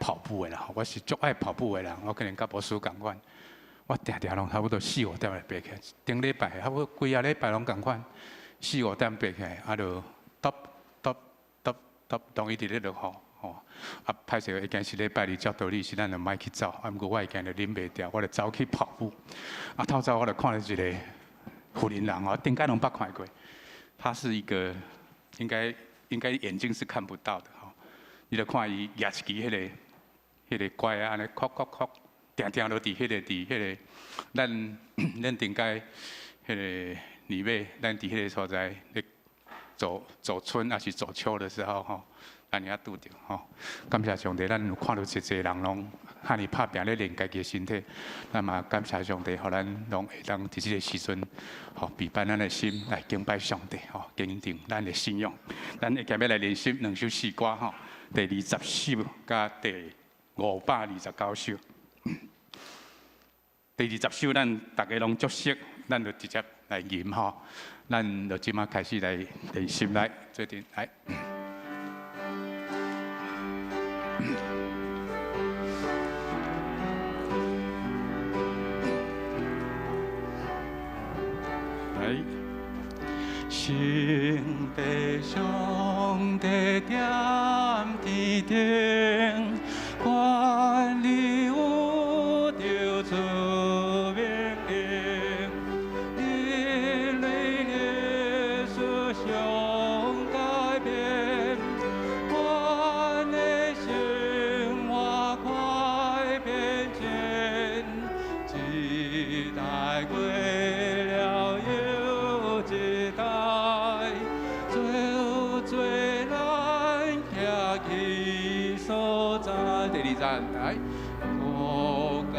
跑步的啦，我是足愛跑步的人，我可能佮牧師仝款，我定定攏差不多四五點就爬起來，頂禮拜差不多幾仔禮拜攏仝款，四五點爬起來，啊就揼揼揼揼，當伊佇咧落雨吼，啊歹勢會驚是禮拜二照道理是咱就莫去走，啊毋過我會驚就忍袂牢，我就走去跑步。啊透早我就看著一个婦人人哦，頂擺攏捌看過，他是一個應該眼睛是看不到的吼，你就看伊舉一支彼個拐仔，按呢，叩叩叩，定定都佇彼個咱頂擺彼個年尾，咱佇彼个所在咧走走春抑是走秋的時候吼，咱遐拄著吼。感謝上帝，咱有看著濟濟人攏遐爾拍拚咧練家己的身體，咱嘛感謝上帝，予咱攏會當佇這个時陣，吼備辦咱的心來敬拜上帝，吼堅定咱的信仰。咱會記欲來練習兩首詩歌吼，第20首佮第529首。第20首咱逐家攏足熟，咱就直接來吟吼。咱就這馬開始來練習來，做陣來。來，聖父上帝踮天頂，權力宇宙賜命令，人類歷史上改變，阮的生活快變遷，一代過了又一代，做做咱徛去所在。第二節來，國家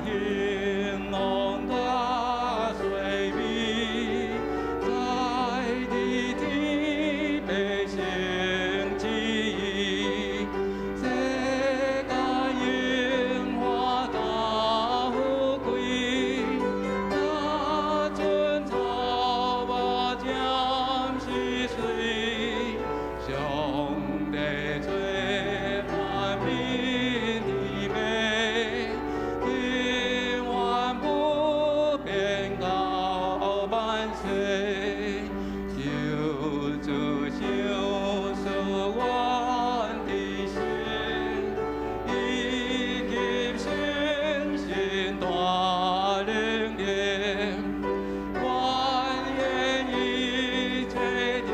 興旺大衰微，在地天百姓之意，世間榮華大富貴，若陣草木漸是水，上帝做萬民的父，永遠不變到萬世，求主賞賜阮的心，以及信心大能力，願言一切地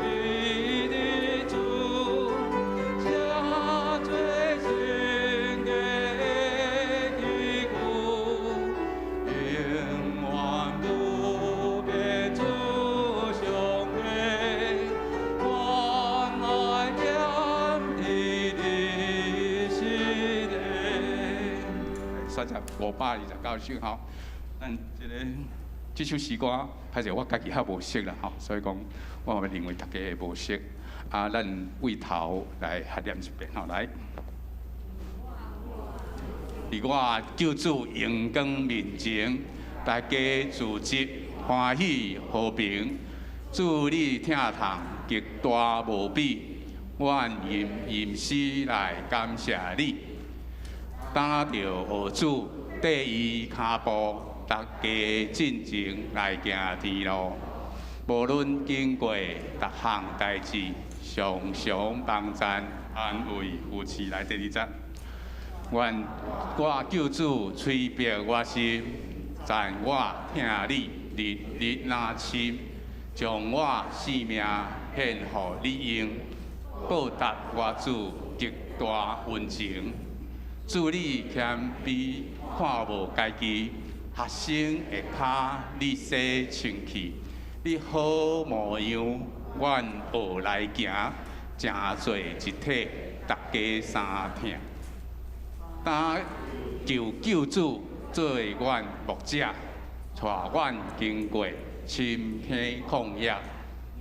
的主，成做聖潔的骨，永遠不變主上帝，關愛踮佇你心內。煞節529首吼，咱這个這首詩歌，歹勢我家己較無熟啦吼，所以講我嘛認為大家會無熟。啊，咱對頭來合念一遍吼，來。佇我救主榮光面前，大家聚集歡喜和平，主你疼痛極大無比，阮吟吟詩來感謝你。擔著學主綴伊跤步，大家進前來行天路。無論經過逐項代誌，常常幫贊安慰扶持來第二節。願我救主催逼我心，讚我疼你日日若深，將我性命獻予你用，報答我主極大恩情。主你謙卑看無家己，學生的跤你洗清氣，你好模樣，阮學來行，成做一體，大家相疼。擔求救主做阮牧者，帶阮經過深坑曠野，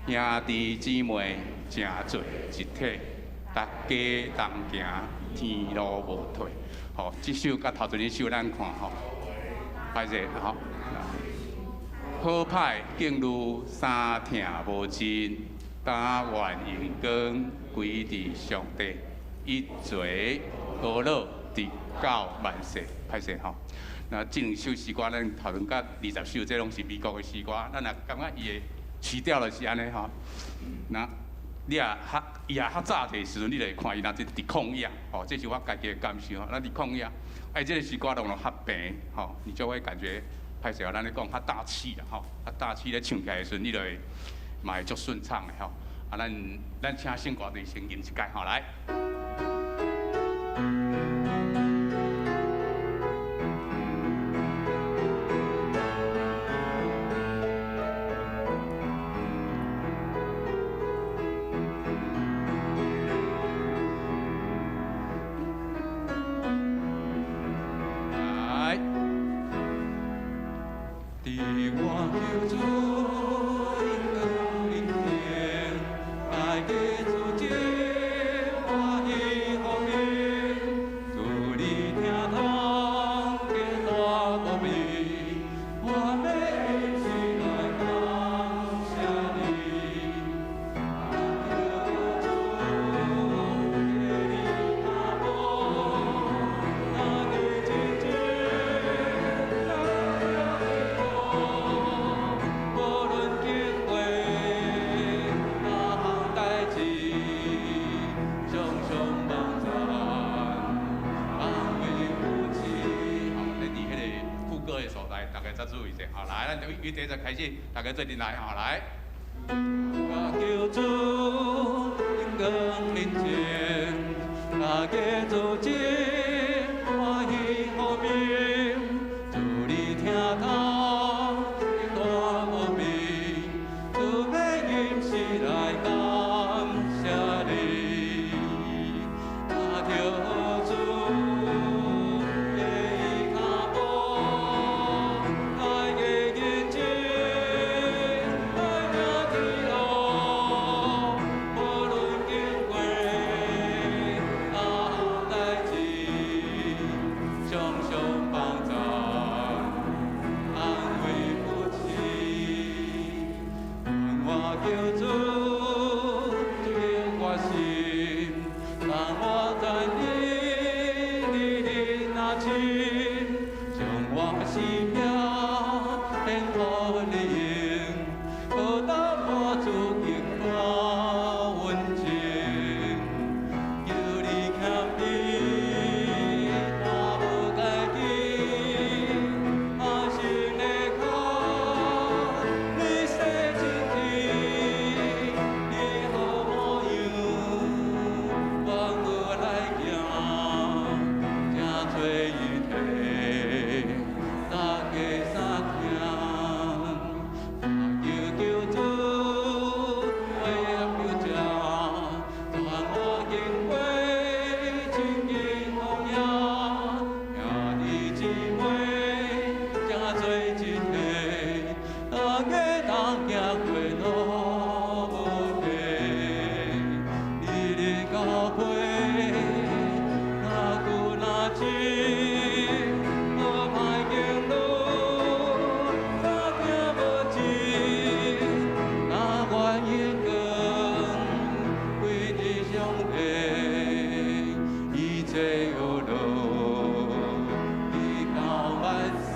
兄弟姊妹成做一體，大家同行，天路無退。吼，這首佮頭前一首咱看吼，歹勢吼。好歹境遇三疼無盡，但願榮光歸佇上帝，一濟苦惱直到萬世，歹勢吼。那這兩首詩歌，咱頭前佮20首，這攏是美國的詩歌，咱若感覺伊的曲調就是按呢吼。那你若較伊若較早的時陣，你就會看伊若佇曠野，吼，這是我家己的感受吼。咱佇曠野，哎，這個詩歌攏較平，吼，你就會感覺歹勢，咱咧講較大氣啦，吼，較大氣咧唱起來的時陣，你就會嘛會足順暢的吼。啊，咱請聖歌隊先吟一擺，吼，來。來，佇我求主榮光面前，大家自得歡喜和平，主你疼痛極大無比，我欲一起來感謝你。求主的跤步，大家真真來無論經過哪項代誌，常常幫贊安慰扶持。好，咱佇彼個副歌的所在，大家再注意者。好，來，咱就一第就開始，大家做陣來，好來。我求主榮光面前，大家做真歡喜和平，主你疼痛極大無比，主欲臨時來感謝你。踏著主的跤步，大家認真來行這路，無論經過哪項代誌，常常幫贊安慰扶持。願我求主這決心，當我讚你，你的那親，將我生命獻予你用，報答我主極大恩情。求你謙卑，我無家己，阿心的靠你洗淨地，你好模樣，我閣來行，正做一體，大家相聽。求求主為求者，傳我經過親近榮耀，兄弟姊妹正做一體，大家同行過路無地，你的教誨若久若深，無歹經路，若行無盡，若願榮光歸予上帝，一切有樂，直到萬世。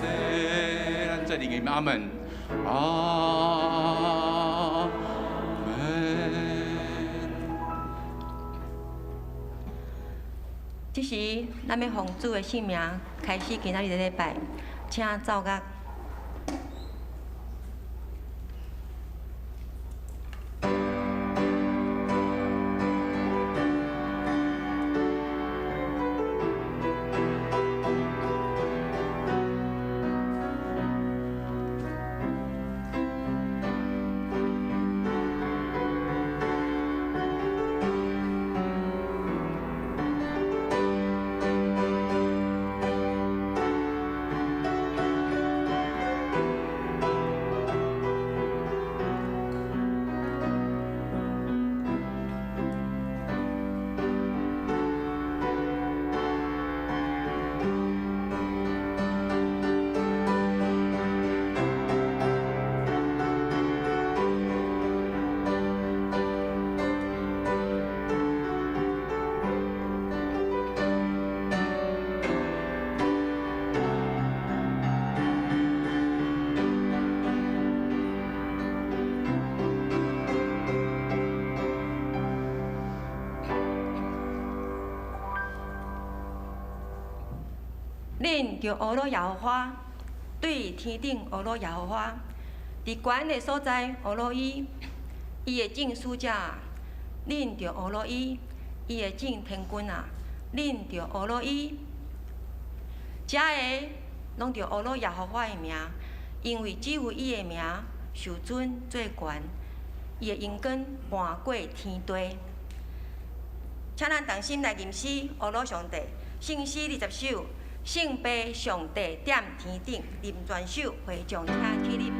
咱這裡嘅阿門，阿門。這時，咱欲奉主的聖名開始今仔日的禮拜，請奏樂。恁著呵咾耶和華，對天頂呵咾耶和華，佇懸的所在呵咾伊，伊的眾使者，恁著呵咾伊，伊的眾天軍啊，恁著呵咾伊。遮的攏著呵咾耶和華的名，因為只有伊的名受尊最懸，伊的榮光瞞過天地。請咱同心來吟詩，呵咾上帝，聖詩20首，聖父上帝踮天頂，林傳秀會長請起立。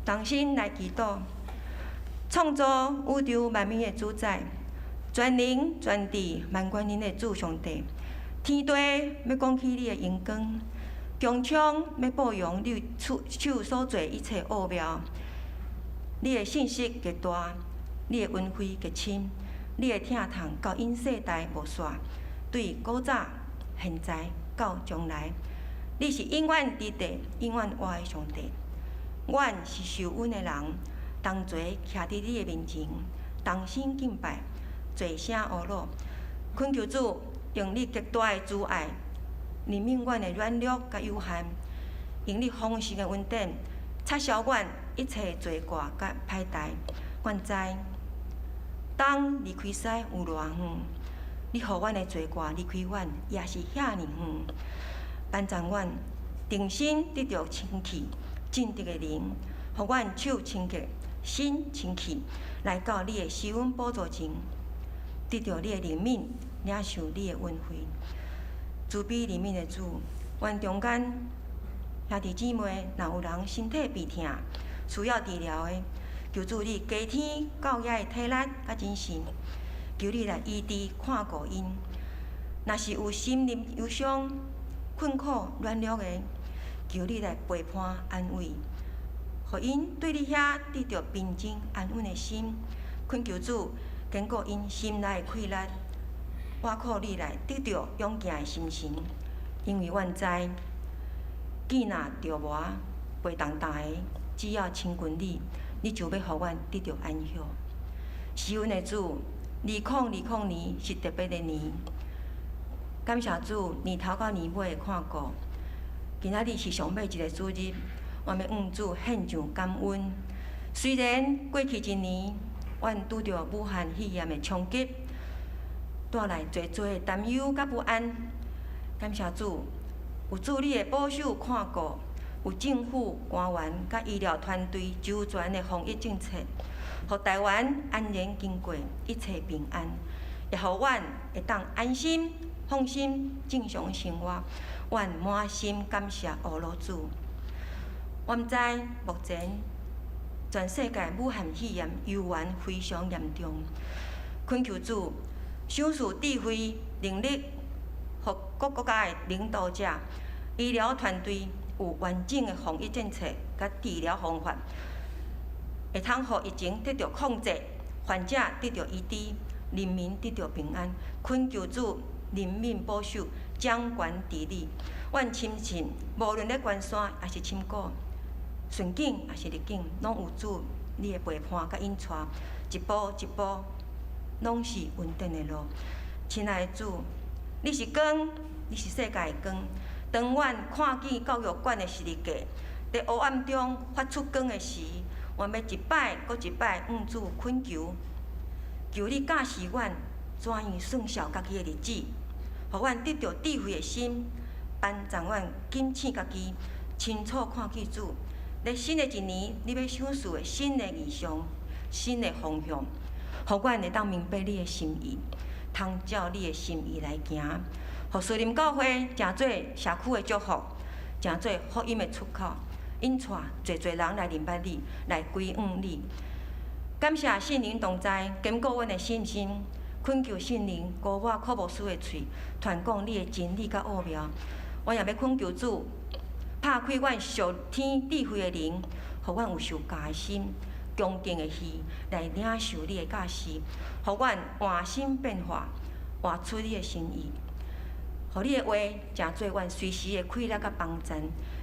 同心來祈禱，創造宇宙萬物的主宰，全能全智萬軍的主上帝，天地欲講起你的榮光，穹蒼欲報揚你手所做一切奧妙。你的信實極大，你的恩惠極深，你的疼痛到永世代無煞，對古早、現在到將來，你是永遠佇地、永遠活的上帝。阮是受恩的人，同齊徛佇你的面前，同心敬拜，齊聲呵咾，懇求主用你極大的慈愛，憐憫阮的軟弱佮有限，用你豐盛的恩典，擦消阮一切罪過佮歹代。阮知，當離開西有偌遠，你予阮的罪過離開阮也是遐爾遠。幫助阮重新得著清氣。正直的靈，予阮手清潔，心清氣，來到你的施恩寶座前，得著你的憐憫，領受你的恩惠。慈悲憐憫的主，阮中間兄弟姊妹，若有人身體病痛，需要治療的，求主你加添到遐的體力佮精神，求你來醫治看顧𪜶。若是有心靈憂傷、困苦、軟弱的，求你來陪伴安慰，予𪜶對你遐得著平靜安穩的心。懇求主堅固𪜶心內的氣力，倚靠你來得著勇健的心神。因為阮知，見若著魔背重重的，只要親近你，你就欲予阮得著安息。施恩的主，2020年是特別的年，感謝主年頭到年尾的看顧。今仔日是上尾一个主日，我欲向主獻上感恩。雖然過去一年，阮拄著武漢肺炎的衝擊，帶來濟濟的擔憂佮不安。感謝主，有主你的保守看顧，有政府官員佮醫療團隊周全的防疫政策，予台灣安然經過，一切平安，也予阮會當安心、放心正常生活。阮滿心感謝阿羅主。我毋知目前全世界武漢肺炎猶原非常嚴重，懇求主賞賜智慧、能力，予各國家的領導者、醫療團隊有完整的防疫政策佮治療方法，會通予疫情得著控制，患者得著醫治，人民得著平安。懇求主憐憫保守，掌權治理。阮深信，無論咧關山抑是深谷，順境抑是逆境，攏有主你的陪伴佮引帶，一步一步攏是恩典的路。親愛的主，你是光，你是世界的光。當阮看見教育館的十字架，佇黑暗中發出光的時，阮欲一擺閣一擺向主懇求，求你教示阮怎樣算數家己的日子，予阮得著智慧的心，幫助阮警醒家己，清楚看見主。佇新的一年，你欲賞賜的新的異象、新的方向，予阮會當明白你的心意，通照你的心意來行。予士林教會成做社區的祝福，成做福音的出口，引帶濟濟人來認捌你，來歸向你。感謝聖靈同在，堅固阮的信心，懇求聖靈膏抹柯牧師的喙，傳講你的真理佮奧妙。我也欲懇求主，拍開阮屬天智慧的靈，予阮有受教的心，恭敬的耳來領受你的教示，予阮換心變化，活出你的心意。予你的話成做阮隨時的氣力佮幫贊，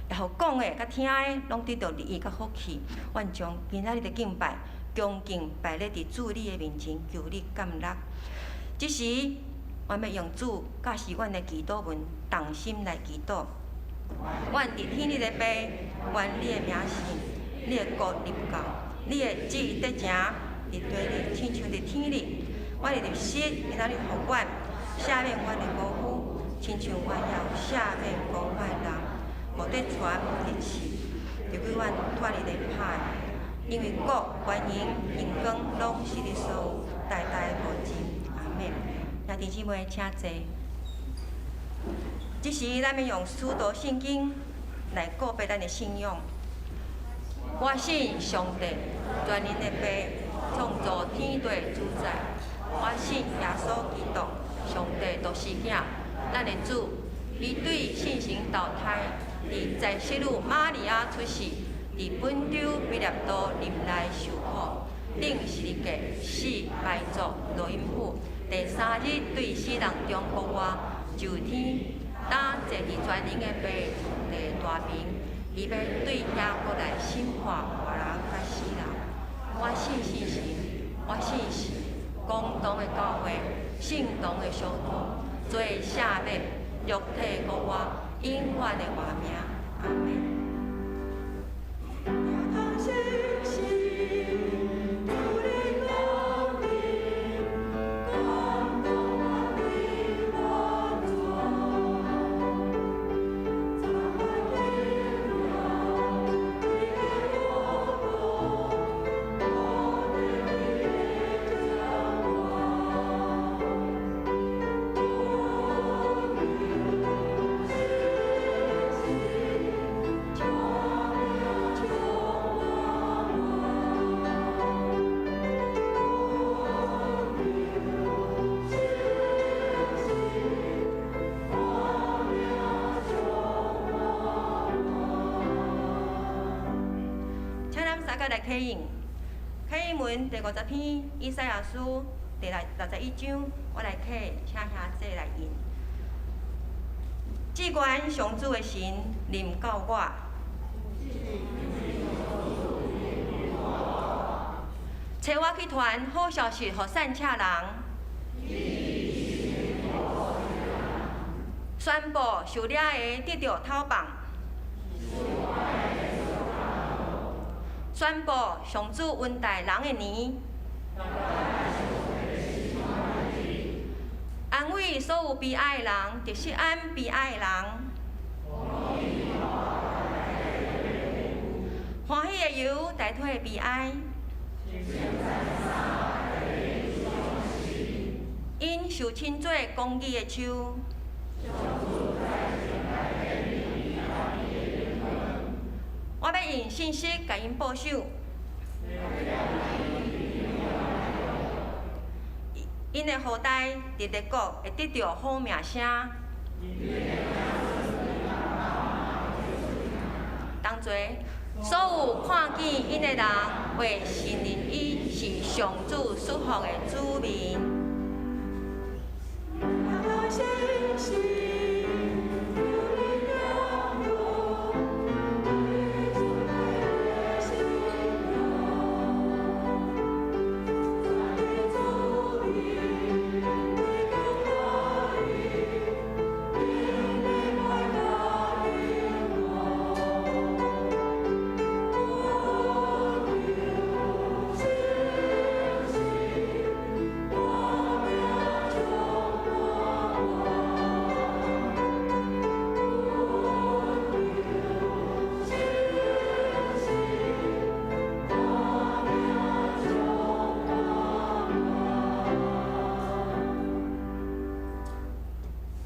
也予講的佮聽的攏得著利益佮福氣。阮將今仔日的敬拜，恭敬擺咧佇主你的面前，求你接納。這時，阮欲用主教示阮的祈禱文，同心來祈禱。阮佇天裡的父，願你的名聖，你的國臨到，你的旨意得成，佇地裡親像佇天裡。阮的日食今仔日予阮，赦免阮的過犯，親像阮也有赦免過犯的人，毋得帶阮入試，救阮脫離咧歹。因為國、權榮、榮光攏是你所有，代代無盡。阿們。兄弟姊妹，請坐。這時，咱欲用使徒信經來告白咱的信仰。我信上帝，全能的父，創造天地主宰。我信耶穌基督，上帝獨生囝，咱的主。伊對聖神投胎，佇在聖女瑪利亞出世，佇本丟彼拉多任內受苦，釘十字架，死埋葬，落陰府。第三日對死人中復活，上天，擔坐佇全能的父第大爿，伊欲對遐閣來審判活人佮死人。我信聖神，我信是公同的教會，聖徒的相通，罪赦免，肉體復活，永遠的活命。阿們。請咱三個來啟應，啟應文第五十篇，以賽亞書第61章，我來啟，請兄弟來引。至懸上主的神臨到我，差我去傳好消息予散赤人，宣布受掠的得著討放。宣布上主恩待人的年，安慰所有悲哀的人，特錫安悲哀的人，的油代替悲哀。𪜶受稱做公義的樹。我欲用信實共𪜶保守。𪜶的後代佇列國會得著好名聲。同齊，所有看見𪜶的人會承認𪜶是上主祝福的子民。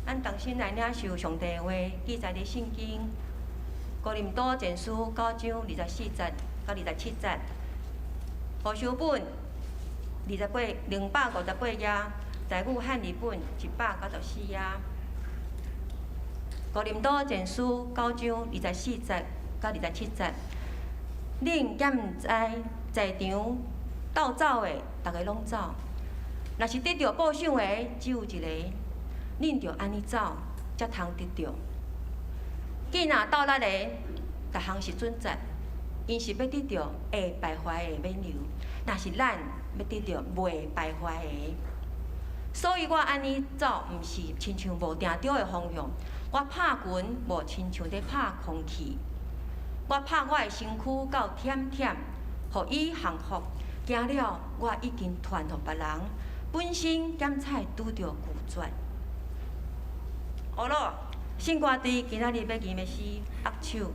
咱同心來領受上帝的話，記載佇聖經哥林多前書九章二十四節到二十七節，和修本二十八258頁，台語漢字本194頁。哥林多前書九章二十四節到二十七節，恁敢毋知在場鬥走的，逐个攏走；若是得著報賞的，只有一個。恁著按呢走，才通得著。既若鬥力的，逐項是準則，𪜶是欲得著會敗壞的免留；若是咱欲得著袂敗壞的，所以我按呢走，毋是親像無定著的方向。我拍拳無親像咧拍空氣，我拍我的身軀到忝忝，予伊降服。驚了，我已經傳予別人，本身減菜拄著拒絕。好咯，聖歌隊今仔日欲吟的是握手。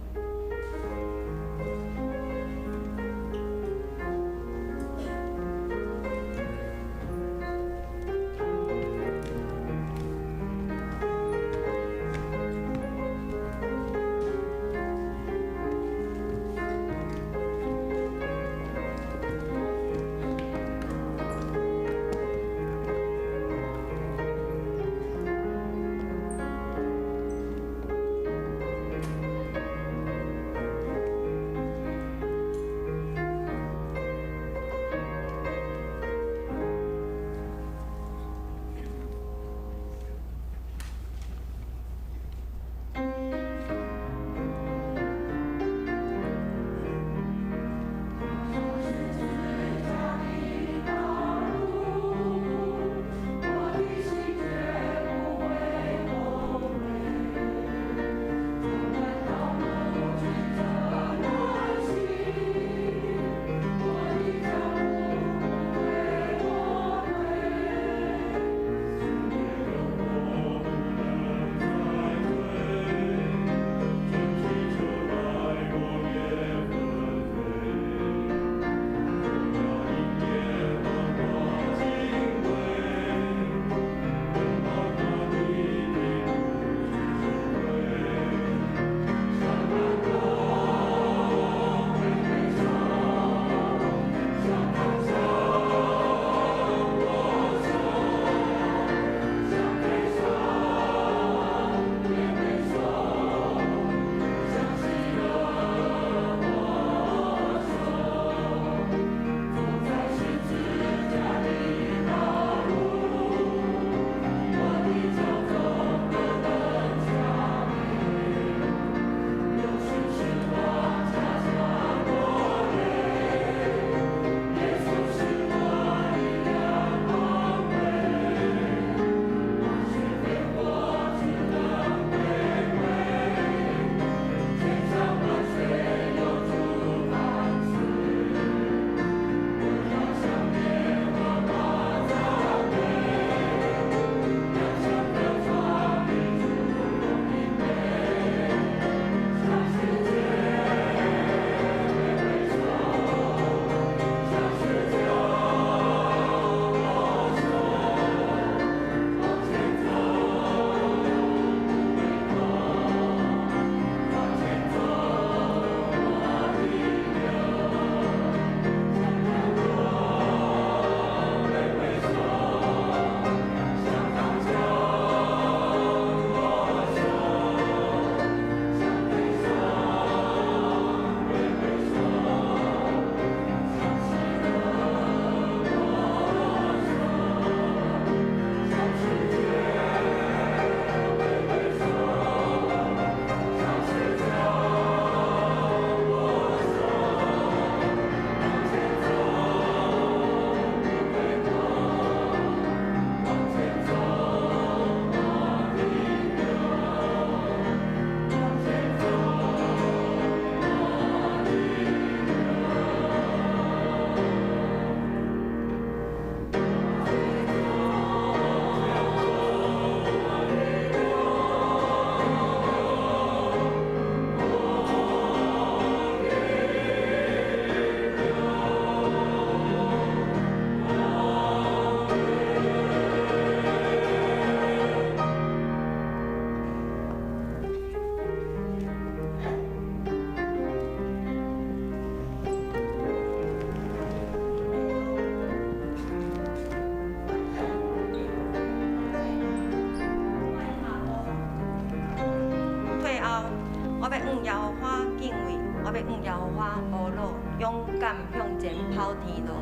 華敬畏，我欲向耶和華呵咾，勇敢向前跑天路。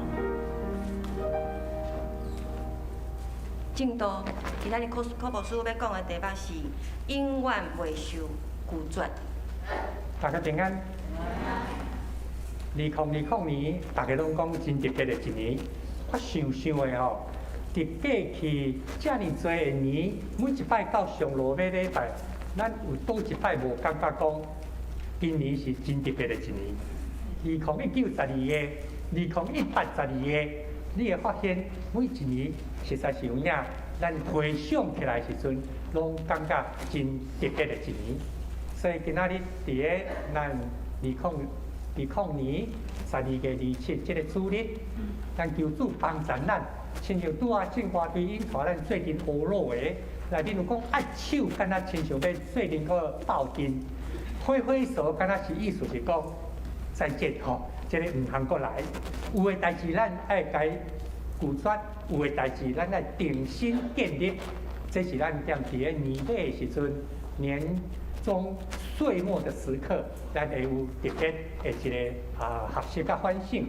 正道，今仔日柯柯牧師欲講的題目是永遠袂受拒絕。大家平安。2020年，大家攏講真特別的一年。我想想的吼，佇過去遮爾濟的年，每一擺到上落尾禮拜，咱有佗一擺無感覺講，今年是真特別的一年。2019十二月，2018十二月，你會發現每一年實在是有影，咱回想起來時陣，攏感覺真特別的一年。所以今仔日佇咧咱2020年12月27這个主日，咱求主幫助咱，親像拄仔正歌隊𪜶帶咱做陣呵咾的，內面有講握手，敢若親像欲做陣閣鬥陣，揮揮手，敢若是意思是講再見吼，這个毋通閣來。有的代誌咱愛共伊拒絕，有的代誌咱愛重新建立，這是咱踮佇咧年尾的時陣，年終歲末的時刻，咱會有特別的一个學習佮反省。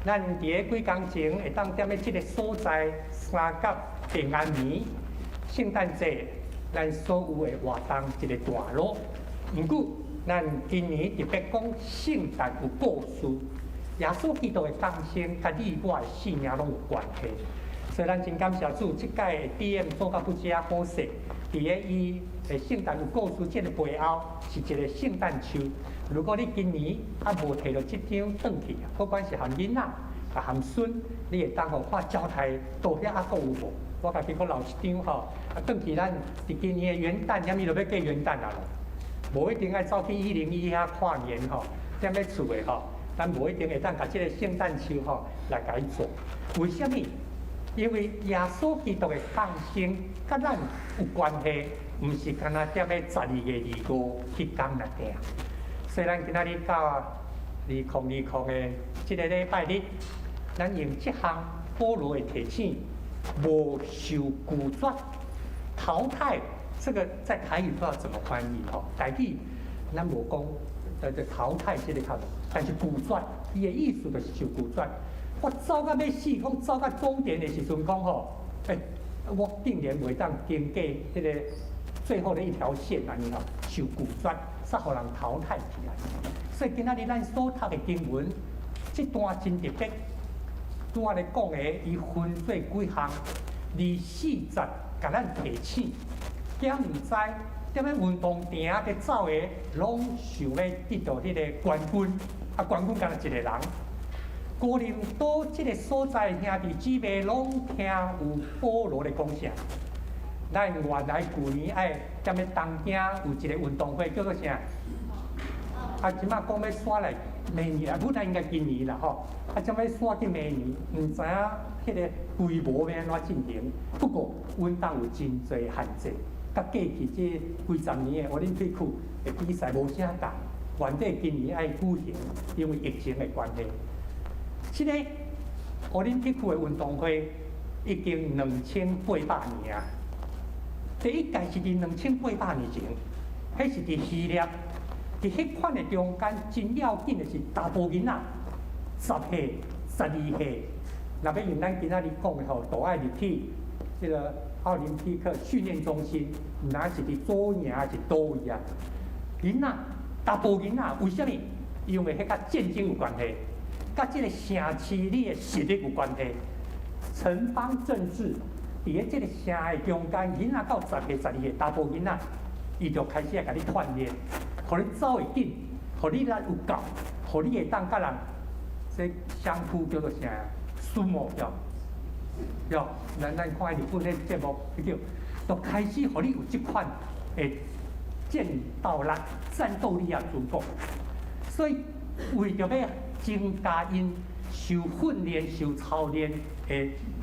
咱佇咧幾工前會當踮咧這个所在三甲平安暝、聖誕節，咱所有的活動一个段落。毋過，咱今年特別講聖誕有故事，耶穌基督的降生，佮你我的性命攏有關係。所以咱真感謝主，這屆的 D.M 做甲不遮好勢。佇咧伊的聖誕有故事這个背後，是一个聖誕樹。如果你今年猶無提著這張轉去，不管是含囡仔、啊含孫，你會當予看交代到遐猶閣有無？我家己閣留一張吼，啊轉去咱佇今年的元旦，啥物都欲過元旦啊囉，無一定愛走去101遐跨年吼，踮咧厝的吼，咱無一定會當共這个聖誕樹吼來共伊做。為啥物？因為耶穌基督的降生，佮咱有關係，毋是干焦踮咧12月25彼工爾爾。所以咱今仔日到2020的這个禮拜日，咱用這項保羅的提醒，無受拒絕、淘汰，這个在台語不知道怎麼翻譯吼。台語咱無講這淘汰這个較無，但是拒絕，伊的意思就是受拒絕。我走到欲死，講走到終點的時陣，講吼，欸，我竟然袂當經過彼个最後的一條線，按呢吼，受拒絕，煞予人淘汰起來。所以今仔日咱所讀的經文，這段真特別。拄仔咧講的，伊分做幾項，2、4節共咱提醒，兼毋知踮咧運動場佇走的，攏想欲得著彼个冠軍，啊，冠軍干焦一个人。哥林多這个所在，兄弟姊妹攏聽有保羅咧講啥？咱原來舊年愛踮咧東京有一个運動會叫做啥？啊，這馬講欲徙來明年啊，本來應該今年啦吼，啊，這馬欲徙去明年，毋知影彼个規模欲按怎進行。不過運動有真濟限制，佮過去這幾十年的奧林匹克的比賽無啥仝。原底今年愛舉行，因為疫情的關係。這个奧林匹克的運動會已經2800年啊！第一屆是佇2800年前，彼是佇希臘，佇彼款的中間，真要緊的是查埔囡仔，10歲、12歲，若欲用咱今仔日講的吼，都愛入去這个奧林匹克訓練中心，毋知是佇左營還是佗位啊？囡仔，查埔囡仔，為啥物？因為彼佮戰爭有關係。佮這个城市你的實力有關係，城邦政治佇咧這个城的中間，囡仔到10歲、12歲，查埔囡仔，伊就開始愛共你鍛鍊，予你走會緊，予你力有夠，予你會當佮人這相撲叫做啥？相撲對？對，咱看日本彼節目，彼叫，就開始予你有這款的戰鬥力、戰鬥力也足夠，所以為著欲增加𪜶受訓練、受操練的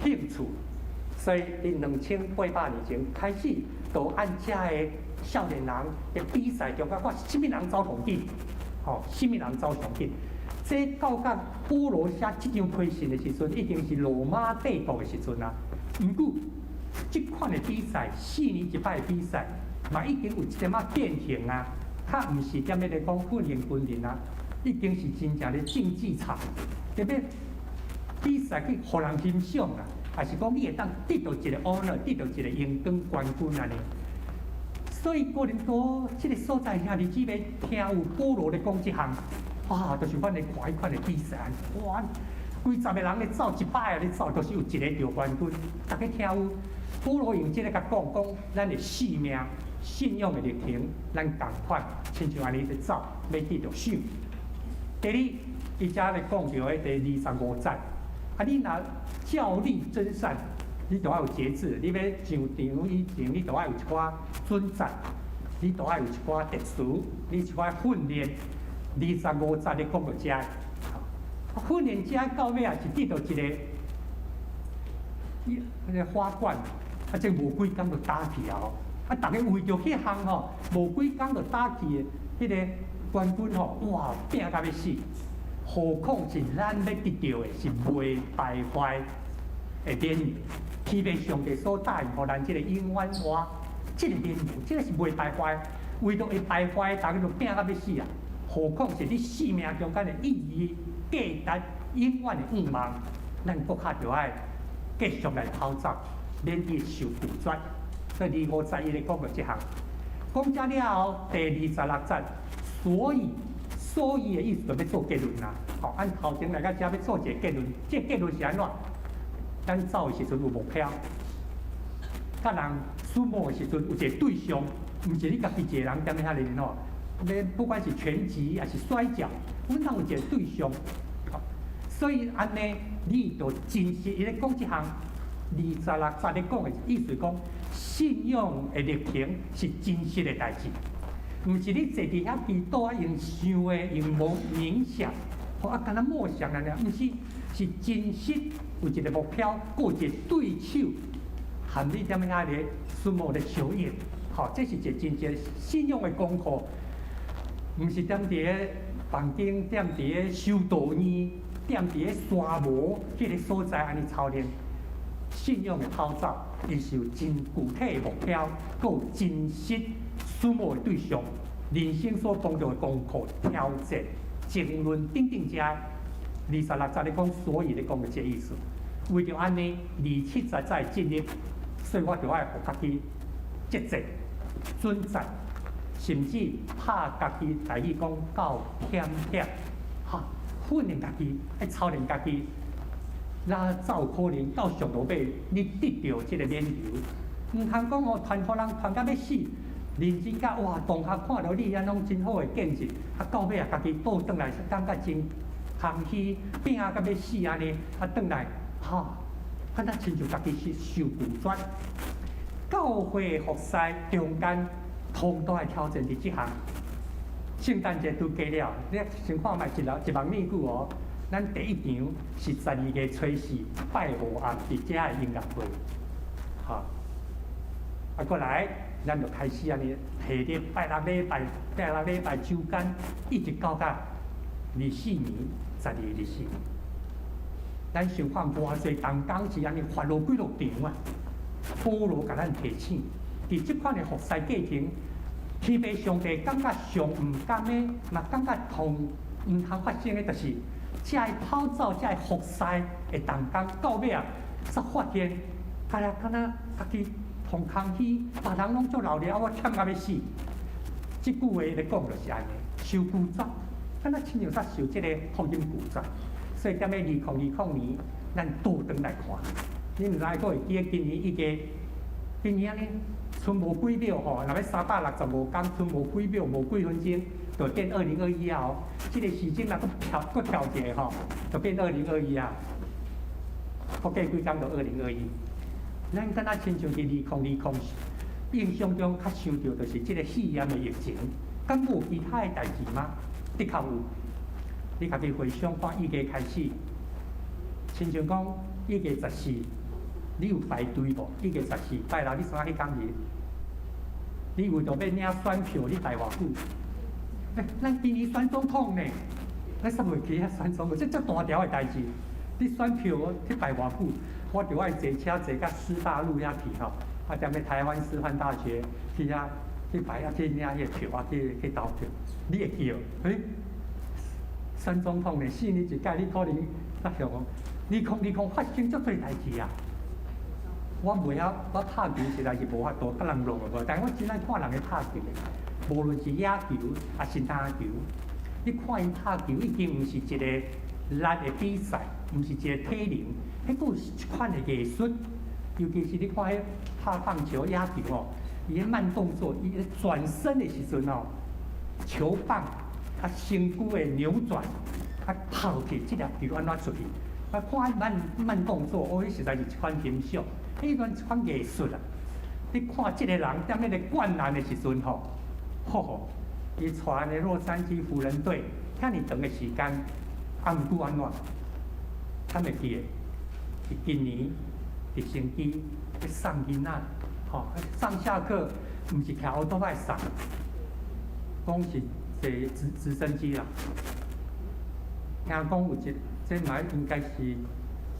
興趣，所以佇2800年前開始，就按遮的少年人的比賽中間，看啥物人走上緊，吼，啥物人走上緊。這到甲保羅寫這張批信的時陣，已經是羅馬帝國的時陣啊。毋過，這款的比賽，4年一擺的比賽，嘛已經有一點仔變形啊。較毋是踮咧咧講訓練軍人啊，已經是真正咧競技場，特別比賽去予人欣賞啦，還是講你會當得到一個 honor，得到一個榮光冠軍按呢。所以哥林多這個所在兄弟姊妹聽有保羅咧講這項，哇，就是阮咧看彼款的比賽，哇，幾十個人咧走，100個咧走，都是有一個著冠軍。逐家聽有保羅用這個共講，講咱的性命、信仰的歷程，咱仝款，親像按呢咧走，欲得著賞。第二，伊遮咧講著的第25節，啊，你若較力爭戰，你著愛有節制，你欲上場以前，你著愛有一寡準則，你著愛有一寡特殊，你一寡訓練。二十五節咧講著遮，訓練遮到尾也是得著一個，伊彼個花冠，啊，這無幾工就打去啊！啊，逐家為著彼項吼，無幾工就打去的彼個冠軍吼，哇，拼甲欲死！何況是咱欲得著的是袂敗壞的勉勵，天父上帝所答應予咱這個永遠活，這個勉勵，這個是袂敗壞，唯獨會敗壞，逐家就拼甲欲死啊！何況是你生命中間的意義、價值、永遠的願望，咱閣較著愛繼續來跑走，免得受拒絕。所以二五節伊咧講著這項，講遮了後，第26節，所以，所以的意思就欲做結論啦。吼，按頭前來到遮欲做一個結論，這個結論是按怎？咱走的時陣有目標，佮人相撲的時陣有一個對象，毋是你家己一個人踮咧遐咧吼。你不管是拳擊還是摔角，阮攏有一個對象。所以按呢，你就真實伊咧講這項二十六節咧講的意思講，信仰的歷程是真實的代誌，毋是你坐佇遐祈禱啊，用想的，用無冥想，吼啊，敢若默想按呢，毋是，是真實有一個目標，閣有一個對手，含你踮遐咧相撲咧相應，吼，這是一個真正信仰的功課，毋是踮佇咧房間，踮佇咧修道院，踮佇咧山無彼個所在按呢操練。信仰的跑走，伊是有真具體的目標，閣有真實相撲的對象，人生所碰著的功課、挑戰、爭論等等遮。二十六節咧講，所以咧講的這個意思。為著按呢，27節才會進入，所以我著愛予家己節制、準則，甚至拍家己，台語講夠險險，哈，訓練家己，愛操練家己。那才有可能到上路尾，你得著這個勉勵。毋通講哦，傳予人傳甲欲死，認真甲哇，同學看著你按攏真好的見證，啊到尾啊，家己倒轉來感覺真空虛，拼甲欲死按呢，啊轉來，哈，敢若親像家己是受拒絕。教會服侍中間，通都愛挑戰佇這項。聖誕節拄過了，你先看覓一一網面久哦。咱第一場是12月初4拜五暗佇遮的音樂會，哈，啊，過來，咱就開始按呢，提咧拜六禮拜，拜六禮拜週間，一直到甲24年12月24。咱想看偌濟同工是按呢發落幾落場啊？保羅共咱提醒，佇這款的服侍過程，天父上帝感覺上毋甘的，嘛感覺痛毋通發生的，就是遮的跑走、遮的服侍的同工，到尾啊，才發現，敢若敢若家己通空虛，別人攏足熱烈，啊我忝甲欲死。這句話咧講就是按呢，受拒絕，敢若親像煞受這個福音拒絕。所以踮咧2020年，咱倒轉來看，你毋知閣會記得今年已經，今年按呢，賰無幾秒吼，若欲365天，賰無幾秒，無幾分鐘，就變2021啊！吼，這個時鐘若閣跳，閣跳一下吼，就變二零二一啊。閣過幾工就二零二一。咱敢若親像佇二零二零，印象中較想著就是這個肺炎的疫情，敢無其他的代誌嗎？的確有。你家己回想看，1月開始，親像講1月14，你有排隊無？1月14拜六，你啥彼工日？你為著欲領選票，你排偌久？欸，咱今年選總統呢，咱煞袂記得選總統，這足大條的代誌。你選票去排偌久？我著愛坐車坐到師大路遐去吼，啊，踮咧台灣師範大學去遐去排啊去領彼個票啊去投票，你會記無？欸，選總統呢，4年一屆，你可能較曉講，2020發生足濟代誌啊！我袂曉，我拍球實在是無法度，佮人論無，但我真愛看人咧拍球的，無論是野球抑是籃球，你看𪜶拍球已經毋是一個力的比賽，毋是一個體能，彼閣有一款的藝術。尤其是你看彼拍棒球、野球吼，伊彼慢動作，伊咧轉身的時陣吼，球棒啊身軀的扭轉，啊拋去這粒球按怎出去？我看慢慢動作，哦，彼實在是一款欣賞，彼款一款藝術啊！你看這個人踮彼個灌籃的時陣吼，吼吼，伊帶的洛杉磯湖人隊遐爾長的時間，啊毋過按怎？敢會記得？今年直升機咧送囡仔，吼，上下課毋是騎歐多拜送，講是坐直升機啦。聽講有一，這嘛應該是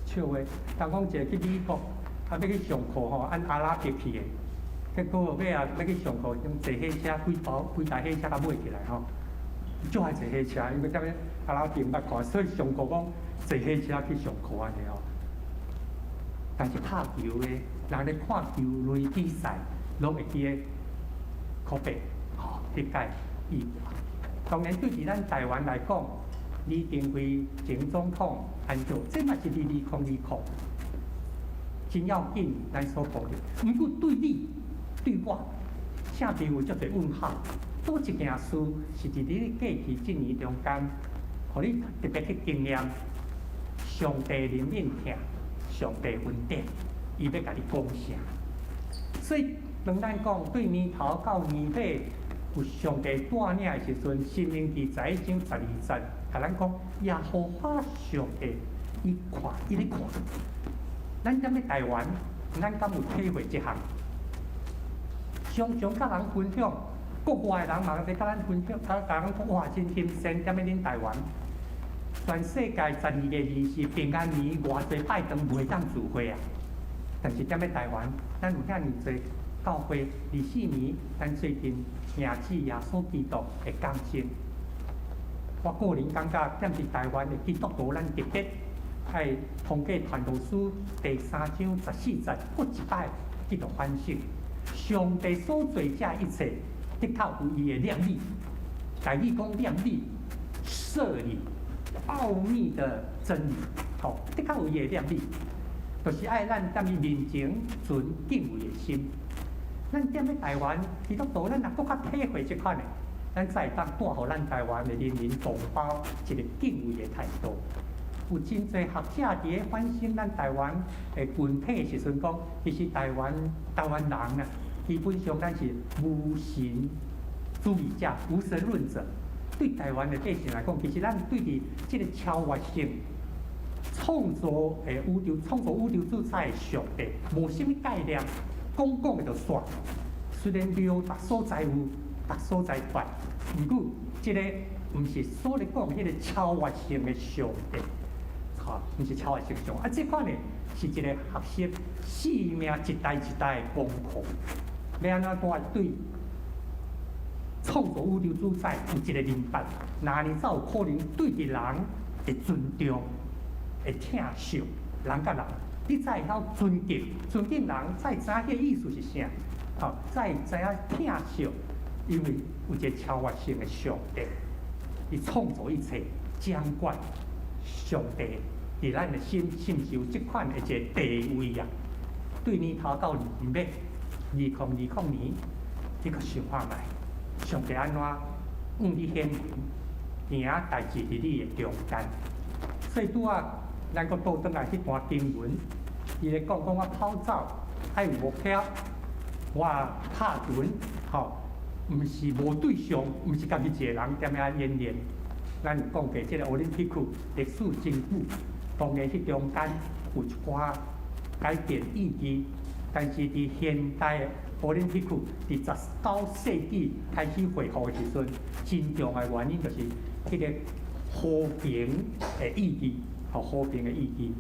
笑話。聽講一個去美國，啊欲去上課吼，按阿拉伯去的，結果尾仔欲去上課，用坐火車，規包規台火車共買起來吼，足愛坐火車，因為踮咧阿拉伯毋捌看，所以上課講坐火車去上課按呢吼。但是拍球的，人咧看球類比賽，攏會記得科比，吼，彼屆意外。當然對佇咱台灣來講，李登輝前總統按照，這嘛是佇2020，真要緊，咱所顧慮。毋過對你、對我，聖朋友足濟問號。佗一件事是佇你過去這年中間，予你特別去經驗上帝憐憫疼，上帝恩典，伊欲共你講啥？所以當咱講對年頭到年尾有上帝帶領的時陣，申命記11章12節，共咱講耶和華上帝，伊看，伊咧看。咱踮咧台灣，咱敢有體會這項？常常佮人分享，國外的人嘛咧佮咱分享，共咱講哇，真欣羨踮咧恁台灣。全世界12月20平安暝，偌濟拜堂袂當聚會啊！但是踮咧台灣，咱有遐爾濟教會，24年，咱最近迎主耶穌基督的降生。我個人感覺，踮佇台灣的基督徒，咱特別愛通過傳道書第3章14節，閣一擺去著反省，上帝所做這一切，的確有伊的念理。台語講念理、設理、奧秘的真理，吼，的確有伊的念理，就是愛咱踮伊面前存敬畏的心。咱踮咧台灣基督徒，咱若閣較體會這款的，咱才會當帶予咱台灣的人民同胞一個敬畏的態度。有真濟學者佇咧反省咱台灣的群體的時陣，講其實台灣人啊，基本上咱是無神主義者、無神論者。對台灣的百姓來講，其實咱對佇這個超越性創造的宇宙、創造宇宙主宰的上帝，無啥物概念，講講的就煞。雖然廟逐所在有，逐所在拜，毋過這個毋是所咧講彼個超越性的上帝，吼，毋是超越性上帝。啊，這款呢是一個學習生命一代一代的功課，欲按怎帶對創造宇宙主宰有一個明白，那呢才有可能對佇人會尊重、會疼惜人佮人，你才會曉尊敬、尊敬人，才會知影彼個意思是啥，吼，才會知影疼惜，因為有一個超越性的上帝，伊創造一切，掌管上帝佇咱的心，是毋是有這款的一個地位啊？對年頭到年尾，2020年，你閣想看覓？上帝按怎向你顯明，行代誌佇你的中間。所以拄仔咱閣倒轉來彼段經文，伊咧講講我跑走愛有目標，我拍拳吼，毋是無對象，毋是家己一個人踮遐演練。咱有講過，這個奧林匹克歷史真久，當然彼中間有一寡改變意義，但是佇現代的奧林匹克佇19世紀開始恢復的時陣，真重要的原因就是彼個和平的意義，吼和平的意義。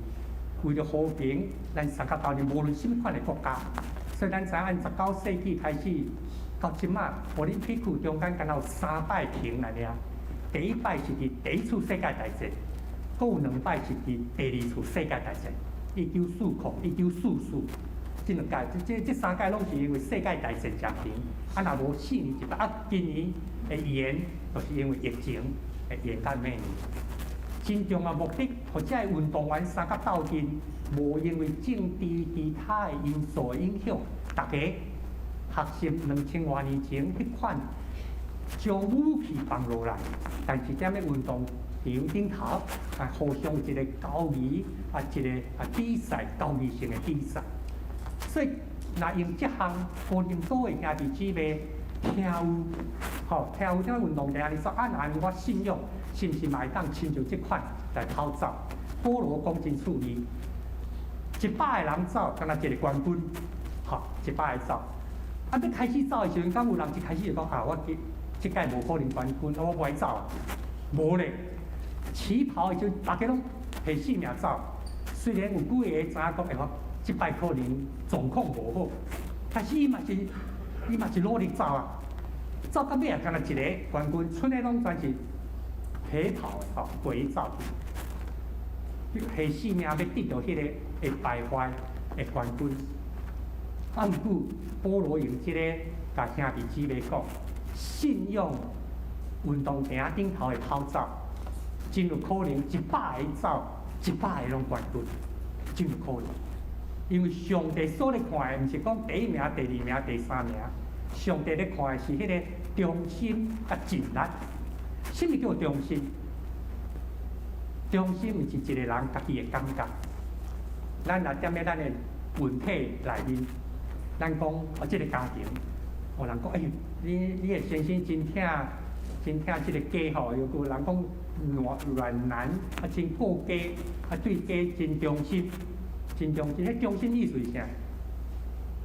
為著和平，咱三甲鬥陣，無論啥物款的國家，所以咱知影按19世紀開始，到這馬奧林匹克中間敢若有三擺停來爾。第一擺是佇第一次世界大戰，閣有兩擺是佇第二次世界大戰，1940、1944，這兩屆，這三屆攏是因為世界大戰才停。啊，若無4年一擺，啊，今年會延，就是因為疫情會延到明年。真重要目的，予這个運動員相佮鬥陣，無因為政治其他的因素的影響，大家學習2000外年前彼款將武器放落來，但是踮咧運動場頂頭啊，互相有一個交誼啊，一個啊比賽，交誼性的比賽。所以，若用這項哥林多的兄弟姊妹聽有，吼聽有這運動場，你說啊，若我信仰是毋是嘛會當親像這款來跑走？保羅講真趣味，100個人走，敢若一個冠軍，吼，100個走。啊，欲開始走的時陣，敢有人一開始就講啊，我這這屆無可能冠軍，我無愛走。無咧，起跑的時陣，大家攏拼性命走。雖然有幾個知影講，欸，我這擺可能狀況無好，但是伊嘛是努力走啊。走到尾也敢若一個冠軍，賰的攏全是陪跑的吼，陪走。拼性命欲得著彼個會敗壞的冠軍。啊，毋過保羅用這個共兄弟姊妹講，信仰運動場頂頭的跑走，真有可能100個走，100個攏冠軍，真有可能。因為上帝所咧看的，毋是講第一名、第二名、第三名，上帝咧看的是彼個忠心佮盡力。啥物叫忠心？忠心毋是一個人家己的感覺。咱若踮咧咱的群體內面，咱講哦，這個家庭，有人講，欸，你的先生真疼，真疼這個家吼，又有人講軟軟男，啊真顧家，啊對家真忠心，真忠心。彼忠心意思是啥？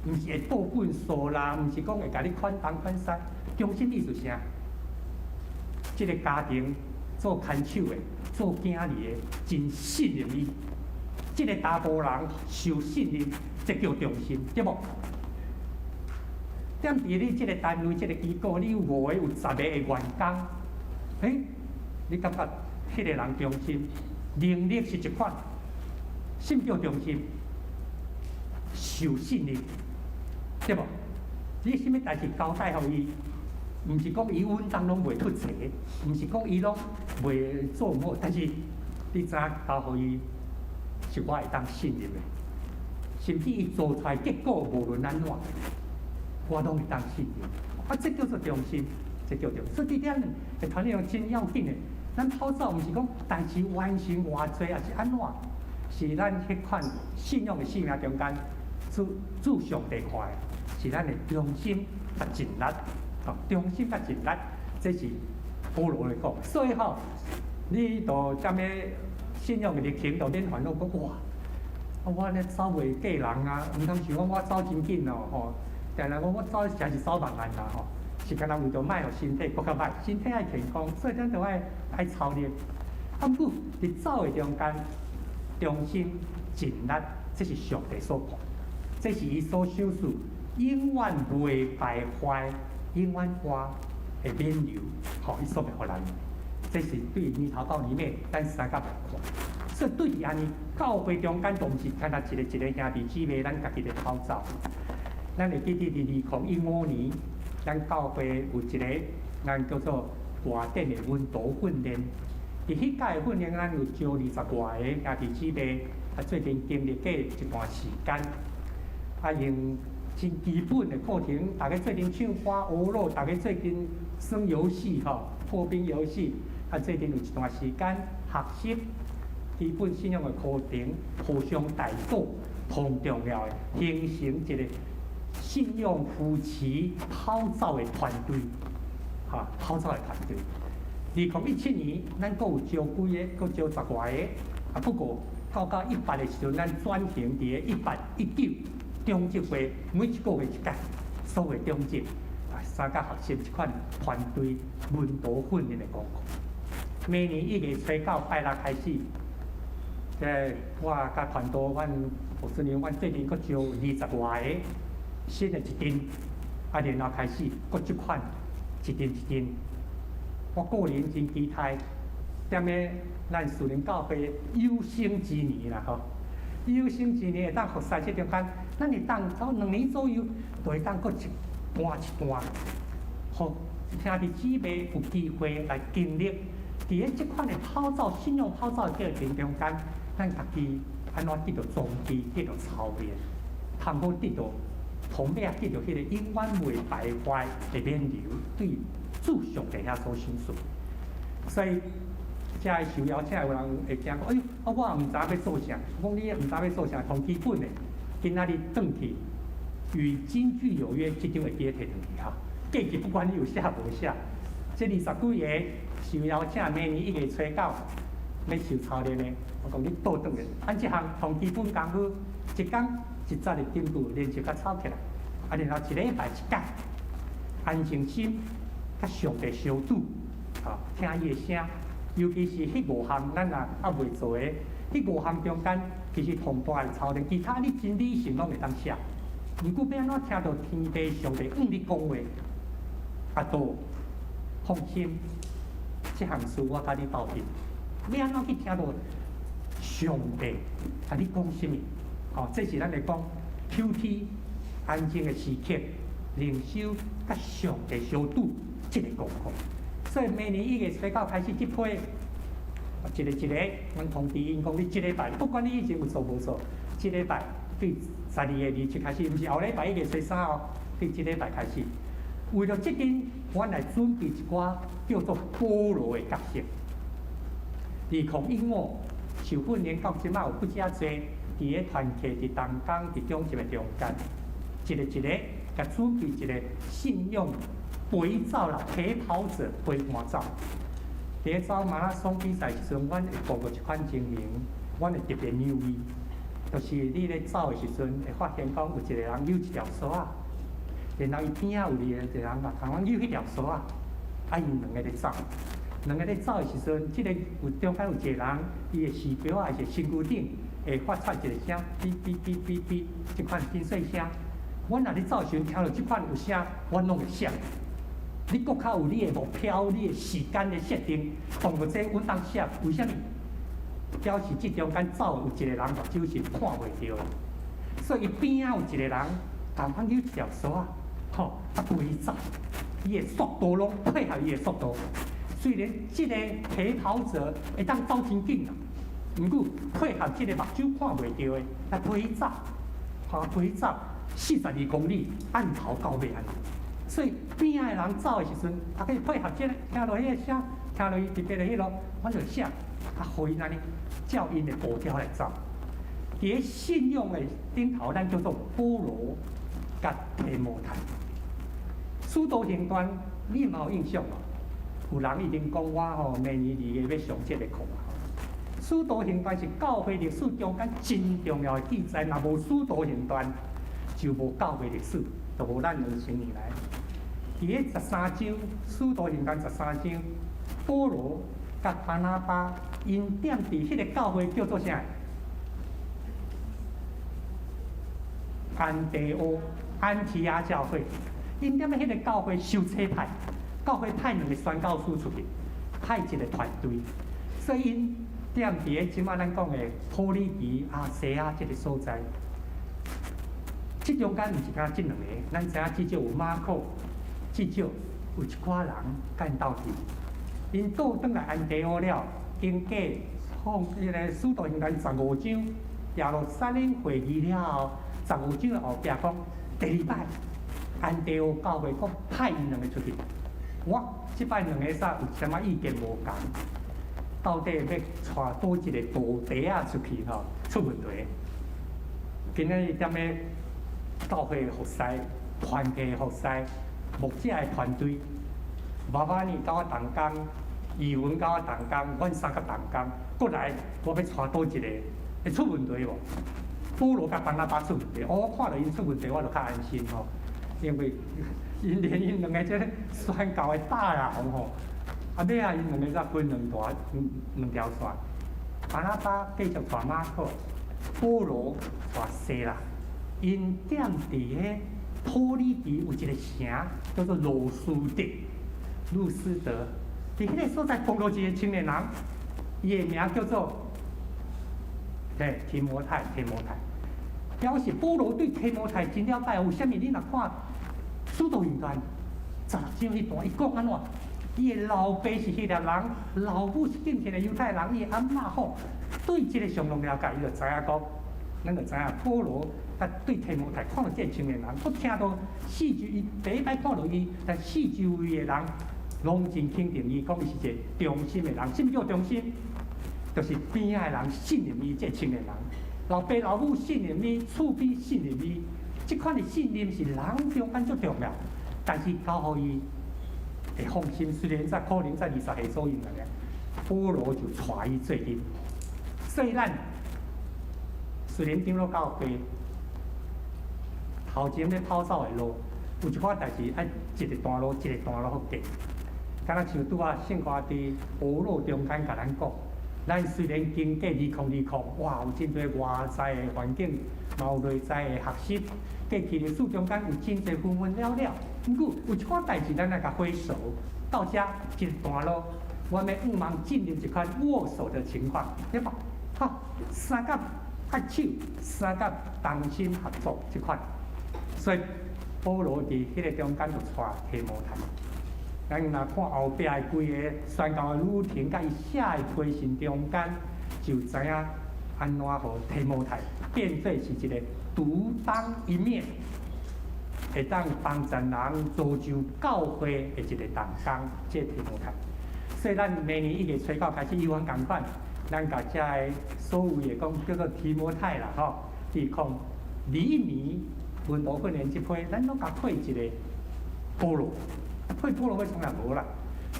毋是會倒糞掃啦，毋是講會共你款東款西。忠心意思是啥？這個家庭做牽手的、做囝兒的，真信任伊。這個查埔人受信任，這叫忠心，對無？踮佇你這個單位、這個機構，你有五個、有十個的員工，欸，你感覺彼個人忠心，能力是一款，啥叫忠心？受信任，對無？你啥物代誌交代予伊，毋是講伊穩當攏袂出錯，毋是講伊攏袂做毋好，但是你知影交予伊是我會當信任的，甚至伊做出來結果無論按怎，我攏會當信任。啊，這叫做忠心，這叫做。所以這點會團體真要緊的。咱跑走毋是講代誌完成偌濟，抑是按怎？是咱彼款信仰的生命中間，主主上帝看的，是咱的忠心佮盡力，吼，忠心佮盡力，這是保羅來講。所以吼，你著踮咧信仰的歷程，就免煩惱講哇，啊我按呢走袂過人啊，毋通想講我走真緊哦，吼。定定講我走誠是走慢慢啦，吼，是干焦為著莫予身體閣較歹，身體愛健康，所以咱著愛愛操練。啊，毋過佇走的中間，忠心盡力，這是上帝所看，這是伊所賞賜，永遠袂敗壞、永遠活的冕旒，吼，伊所欲予咱。這是對年頭到年尾，咱相佮來看。所以對佇按呢，教會中間，都毋是干焦一個一個兄弟姊妹，咱家己咧跑走。咱會記得佇2015年，咱教會有一個咱叫做外展的門徒訓練。佇彼屆的訓練，咱有招20外個兄弟姊妹，啊，做陣經歷過一段時間，啊，用真基本的課程，大家做陣唱歌、學樂，大家做陣耍遊戲吼，破冰遊戲，啊，做陣有一段時間學習基本信仰的課程，互相代禱，同重要的形成一個信仰扶持跑走的團隊，哈，跑走的團隊。2017年，咱閣有招幾个，閣招10外个，啊，不過到到18的時陣，咱轉型佇个18、19中職會，每一個月一屆，所謂中職啊，相佮學習這款團隊門徒訓練的功課。明年1月初9拜六開始，這我佮團隊，阮牧師娘，阮最近閣招20外个新的一陣。啊，然後開始閣這款一陣一陣。我個人真期待，踮咧咱樹林教會有生之年啦吼，有生之年會當服侍這中間，咱會當走2年左右，就會當閣一段一段，予兄弟姊妹有機會來經歷，佇咧這款的跑走信仰跑走的過程中間，咱家己按怎得著裝備，得著操練，通好得著，同尾啊得著彼个永遠袂敗壞的勉勵，對主上帝遐所賞賜。所以，遮的受邀請有人會驚講：哎喲，啊我也毋知影欲做啥。我講你也毋知影欲做啥，上基本的，今仔日轉去與金句有約，這張會記得提轉去哈。過去不管你有寫無寫，這二十幾個受邀請，明年1月初9欲受操練的，我講你倒轉來，按這項上基本功夫，一工一節的金句練習甲抄起來，啊，然後一禮拜一工，安靜心，佮上帝相拄，啊，聽伊的聲，尤其是彼五項咱若猶未做的，彼五項中間其實上大的操練，其他你真理性攏會當寫，毋過欲按怎聽著天父上帝向你講話，啊，都放心，這項事我佮你鬥陣。欲按怎去聽著上帝共你講啥物？吼，這是咱來講 QT 安靜的時刻，靈修佮上帝相拄這個功課。所以明年1月初9開始，這批一个一个，阮通知𪜶講，你這禮拜不管你以前有做無做，這禮拜對12月27開始，毋是後禮拜1月初3哦，對這禮拜開始。為了這陣，阮來準備一寡叫做保羅的角色。2015受訓練到這擺有不遮濟，佇咧團契、佇同工、佇中集的中間，一个一个共準備一個信仰陪走啦，陪跑者陪伴走。佇咧走馬拉松比賽時陣，阮會顧著一款情形，阮會特別留意，就是你咧走的時陣，會發現講有一個人扭一條索仔，然後伊邊仔有一個人嘛，共款扭彼條索仔，啊，𪜶兩个咧走，兩个咧走的時陣，這个有中間有一個人，伊的時錶還是身軀頂會發出一個聲，嗶嗶嗶嗶嗶，這款真細聲。阮若咧走的時陣聽著這款有聲，阮攏會閃。你閣較有你的目標，你的時間的設定，當著這阮當閃，為啥物？表示這中間走有一個人目睭是看袂著的，所以伊邊仔有一個人，共款扭一條索仔，吼，啊陪伊走，伊的速度攏配合伊的速度。雖然這个陪跑者會當走真緊啦，毋過配合這个目睭看袂著的，來陪伊走，吼，陪伊走42公里，按頭到尾按呢。所以邊仔的人走的時陣，大家配合這个，聽著彼个聲，聽著伊特別的彼囉，阮就寫，啊，予𪜶按呢，照𪜶的步調來走。佇咧信仰的頂頭，咱叫做保羅佮提摩太。使徒行傳，你嘛有印象無？有人已經講我吼，明年2月欲上這个課啊。使徒行傳是教會歷史中間真重要的記載，若無使徒行傳，就無教會歷史，就無咱2000年來。佇咧十三章，使徒行傳十三章，保羅佮巴拿巴𪜶踮佇彼个教會叫做啥？安提阿、安提阿教會，𪜶踮咧彼個教會受差派，教會派兩个宣教師出去，派一个團隊，所以𪜶踮佇咧這擺咱講的土耳其、亞細亞這个所在。這中間毋是干焦這兩个，咱知影至少有馬可，至少有一寡人共𪜶鬥陣。𪜶倒轉來安提阿了，經過創彼个使徒行傳十五章耶路撒冷會議了後，十五章的後壁講，第二擺安提阿教會閣派𪜶兩个出去。我這擺兩个煞有啥物意見無仝？到底欲帶佗一个徒弟仔出去吼，出問題。今仔日踮咧教會服侍、團契服侍、牧者的團隊，爸爸呢佮我同工，怡文佮我同工，阮三个同工，閣來我欲帶佗一个，會出問題無？保羅佮巴拿巴出問題，我看著𪜶出問題，我就較安心吼，因為𪜶連𪜶兩个這个宣教的大佬吼，啊尾仔𪜶兩个才分兩條兩條線，巴拿巴繼續帶馬可，保羅帶西拉，𪜶踮佇咧土耳其有一個城叫做路斯德，路斯德。佇彼個所在碰著一個青年人，伊的名叫做提摩太，提摩太。表示保羅對提摩太真了解，為啥物？你若看《使徒行傳》16章彼段，伊講按怎？伊的老爸是希臘人，老母是敬虔的猶太人，伊的阿嬤吼對這个相當了解，伊就知影講，咱就知影保羅佮對提摩太看著這个青年人，閣聽著四周，伊第一擺看著伊，但四周圍的人攏真肯定伊，講伊是一个忠心的人。啥物叫忠心？就是邊仔的人信任伊這個青年人，老爸老母信任伊，厝邊信任伊，這款的信任是人中間足重要。但是交予伊會放心，雖然才可能才20歲左右爾，保羅就帶伊做陣。所以咱雖然長老教會頭前咧跑走的路，有一寡代誌愛一個段落一個段落去過，敢若像拄仔聖歌佇學路中間共咱講，咱雖然經過2020，哇，有真濟外在的環境，嘛有內在的學習，過去歷史中間有真濟紛紛擾擾，毋過有一寡代誌咱愛共揮手，到遮一個段落，我們向望進入一款握手的情況，對吧？好，相佮握手，相佮同心合作這款，所以保羅佇彼个中間就帶提摩太。咱若看後壁的規个宣教的旅程，佮伊寫的批信中間，就知影按怎予提摩太變做是一個獨當一面，會當幫助人造就教會的一個同工，這個提摩太。所以咱明年1月初9開始，猶原仝款，咱共遮个所謂的講叫做提摩太啦吼，2021年門徒訓練這批，咱攏共配一個保羅。配保羅欲創啥？無啦，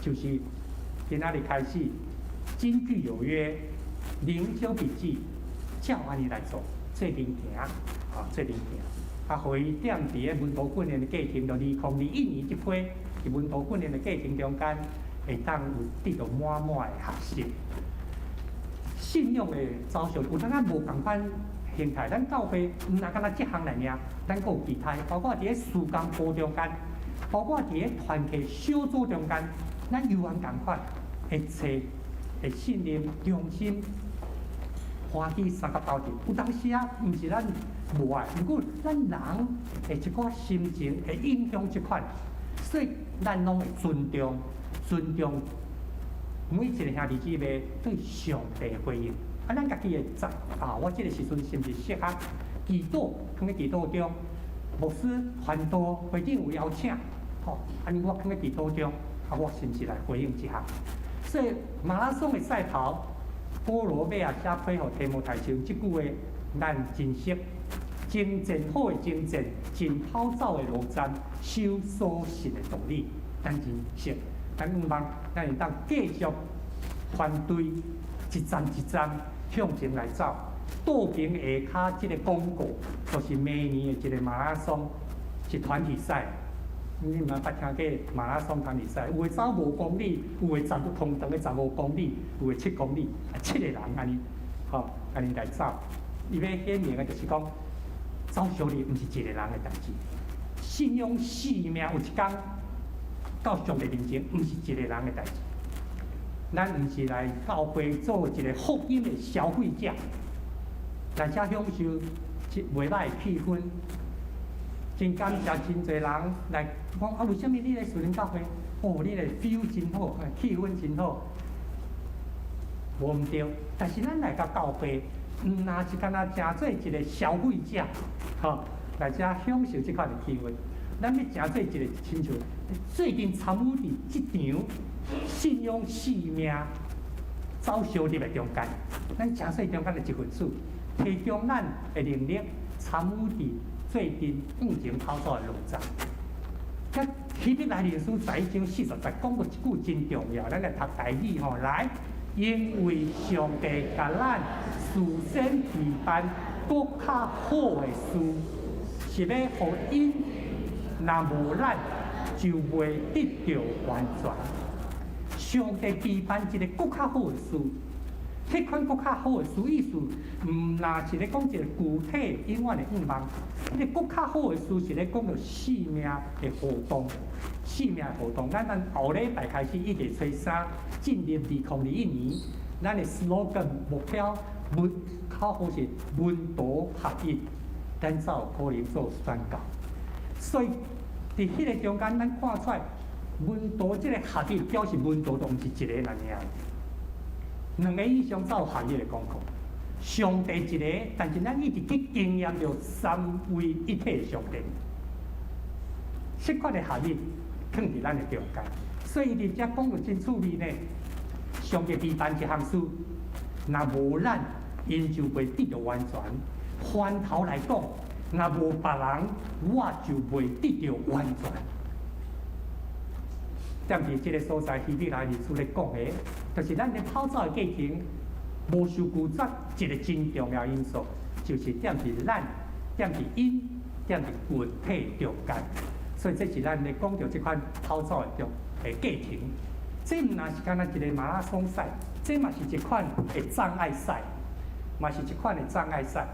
就是今仔日開始，真具有約，靈修筆記，照按呢來做，做陣行，啊，做陣行。啊，予伊踮佇个門徒訓練的過程，就2021年這批佇門徒訓練的過程中間，會當有得著滿滿的學習。信仰的走向有當仔無仝款形態，咱教會毋若干焦這項來爾，咱閣有其他，包括佇咧事工部中間，包括佇咧團契小組中間，咱猶原仝款會揣會信任、忠心、歡喜相佮鬥陣。有當時啊，毋是咱無愛，毋過咱人的一寡心情會影響這款，所以咱攏會尊重、尊重每一個兄弟姊妹對上帝的回應。啊，咱家己會知啊，我這个時陣是毋是適合祈禱？囥佇祈禱中，牧師、傳道、會長有邀請，吼，按呢我囥佇祈禱中，啊，我是毋是來回應這項？所以馬拉松的賽跑，保羅尾仔寫批予提摩太時，這句話咱真熟。征戰好的征戰，盡跑走的路程，守所信的道理，咱真熟。咱向望，咱會當繼續團隊一站一站向前來走。道平下跤這個廣告，就是明年的一個馬拉松，是團體賽。你毋捌聽過馬拉松團體賽？有的走5公里，有的通長的15公里，有的七公里，啊，七個人按呢，吼，按呢來走。伊欲顯明的就是講，走相利毋是一個人的代誌，信仰生命有一工到上帝面前，毋是一個人的代誌。咱毋是來教會做一個福音的消費者，來遮享受這袂䆀的氣氛。真感謝真濟人來講啊，為啥物你來樹林教會？哦，你的 feel 真好，氣氛真好。無毋對，但是咱來到教會，毋若是干焦成做一個消費者，吼，來遮享受這款的氣氛。咱欲成做一個親像做陣參與佇這場信仰生命走相入的中間，咱成做中間的一份子，提供咱的能力參與佇做陣向前跑走的路程。遮希伯來人書11章40節講過一句真重要，咱來讀台語吼來，因為上帝共咱事先預辦閣較好的事，是欲予𪜶若無咱就袂得著完全。上帝預辦一个閣較好的事，彼款閣較好的事意思，毋若是咧講一個具體永遠的願望。彼個閣較好的事是咧講著生命的活動，生命的活動。咱後禮拜開始一月初三進入2021年，咱的 slogan 目標門口號是門徒合一，咱才有可能做宣教。所以佇彼個中間，咱看出來門徒這個合一，表示門徒都毋是一個人爾。兩個以上才有合一的功課。上帝一個，但是咱一直去經驗著三位一體的上帝。這款的合一，囥佇咱的中間。所以佇遮講著真趣味呢。上帝預辦一項事，若無咱，𪜶就袂得著完全。反頭來講，若無別人，我就袂得著完全。踮佇這個所在，希伯來人書咧講的，就是咱咧跑走的過程，無受拒絕，一個真重要因素，就是踮佇咱，踮佇𪜶，踮佇群體中間。所以這是咱咧講著這款跑走的中的過程。這毋若是干焦一個馬拉松賽，這嘛是一款的障礙賽，嘛是一款的障礙賽。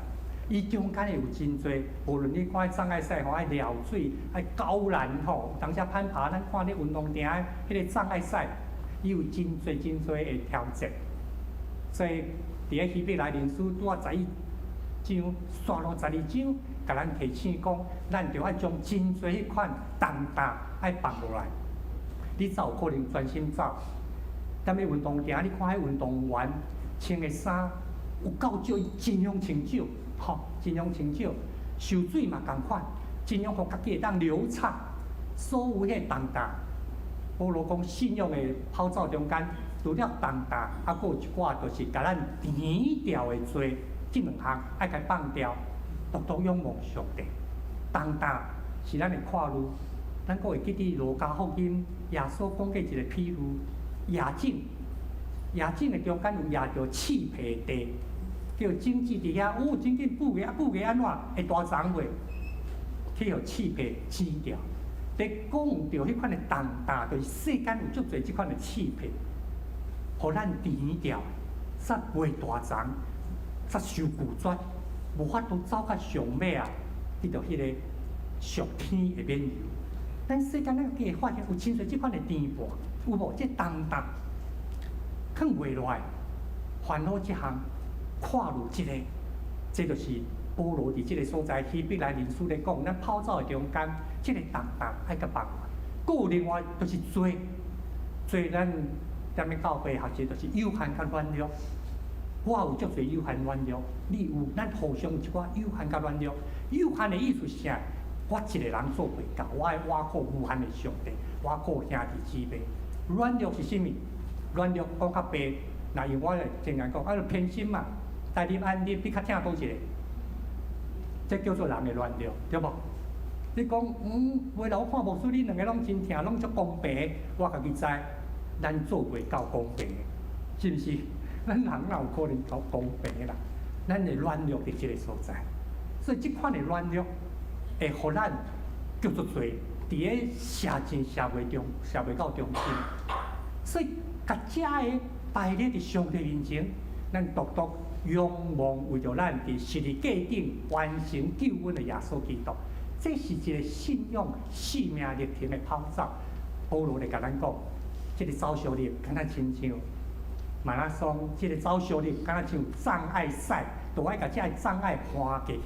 伊中間會有真濟，無論你看障礙賽吼，愛撩水、愛高欄吼，當時攀爬，咱看咧運動場彼個障礙賽，伊有真濟真濟的挑戰。所以佇咧希伯來人書拄仔11章，紲落12章，共咱提醒講，咱著愛將真濟彼款重擔愛放落來，你才有可能專心走。踮咧運動場，你看彼運動員穿的衫有夠少，伊盡量穿少。吼，盡量穿少，受水嘛仝款，盡量予家己會當流暢。所有彼個重擔，保羅講信仰的跑走中間，除了重擔，猶閣有一寡就是共咱纏牢的罪，這兩項愛共放掉，獨獨仰望上帝。重擔是咱的看慮，咱閣會記得路加福音耶穌講過一個譬喻，野種，野種的中間有野著刺皮的地。叫種子佇遐，哦，真緊布個，啊布個按怎會大叢袂？去予刺皮剪掉。佇講著彼款的重擔，就是世間有足濟這款的刺皮，予咱纏牢，煞袂大叢，煞受拒絕，無法度走到上尾啊，得著彼個屬天的免由。咱世間咱會發現有真濟這款的牽絆，有無？這重擔囥袂落來，煩惱這項。看慮這個，這就是保羅佇這個所在希伯來人書咧講，咱跑走的中間，這個重擔愛共放落來。閣有另外就是罪，罪咱踮咧教會學習就是有限佮軟弱。我有足濟有限軟弱，你有，咱互相有一寡有限佮軟弱。有限的意思是啥？我一個人做袂到，我愛倚靠無限的上帝，我靠兄弟姊妹。軟弱是啥物？軟弱講較白，若用我的經驗講，啊，就偏心嘛。台入安入，你較疼佗一個？這叫做人的軟弱，對無？你講，未來我看牧師，恁兩個攏真疼，攏足公平，我家己知，咱做袂到公平，是毋是？咱人哪有可能夠公平啦？咱的軟弱佇這個所在，所以這款的軟弱會予咱叫做罪，佇咧射箭射袂中，射袂到中心。所以，共這个擺咧佇上帝面前，咱獨獨仰望為著咱佇十字架頂完成救恩的耶穌基督，這是一個信仰生命歷程的跑走。保羅咧共咱講，這個走相入敢若親像馬拉松，這個走相入敢若像障礙賽，都愛共這个障礙翻過去，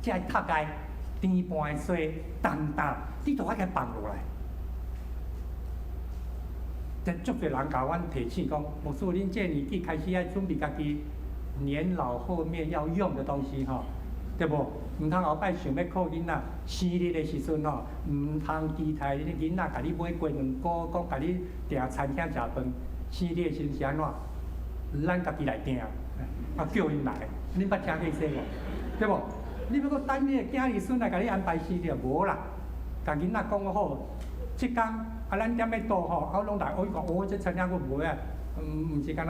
這个踢礙、甜盤的罪、重擔，你都愛共放落來。這足濟人共阮提醒講，牧師，恁這年紀開始愛準備家己年老後面要用的東西吼，對無？毋通後擺想欲靠囡仔生日的時陣吼，毋通期待恁囡仔共你買雞卵糕，講共你訂餐廳食飯。生日的時陣是按怎？咱家己來訂，啊叫𪜶來，恁捌聽過這無？對無？你欲閣等你的囝兒孫來共你安排生日？無啦，共囡仔講好，這工啊，咱踮咧倒吼，啊攏來，我伊講，哦，這餐廳閣無啊，毋是干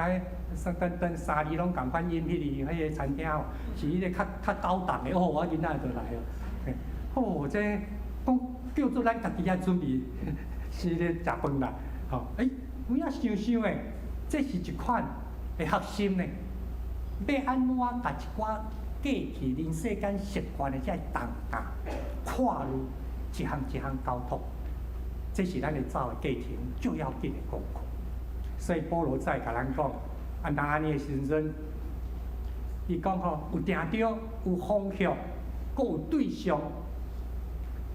焦等等三字攏仝款飲彼個餐廳吼，是彼個較較高檔的，哦，我囡仔就來哦。哦，這講叫做咱家己愛準備生日食飯啦，吼，欸，有影想想的，這是一款的學習呢。欲按怎共一寡過去人世間習慣的這个重擔、跨越一項一項交託，這是咱咧走的過程最要緊的功課。所以保羅再共咱講，啊，若按呢的時陣，伊講吼有定著，有方向，閣有對象，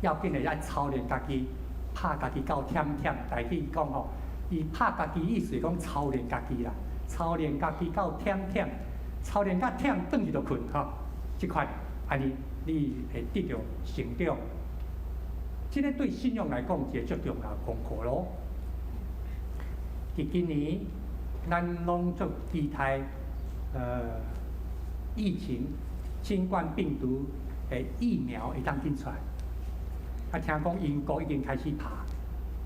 要緊的愛操練家己，拍家己夠忝忝。台語講吼，伊拍家己意思是講操練家己啦，操練家己夠忝忝，操練甲忝，轉去就睏吼。這款按呢，你會得著成長。這个對信仰來講，一个足重要的功課囉。佇今年，咱攏足期待，疫情新冠病毒的疫苗會當緊出來。啊，聽講英國已經開始拍，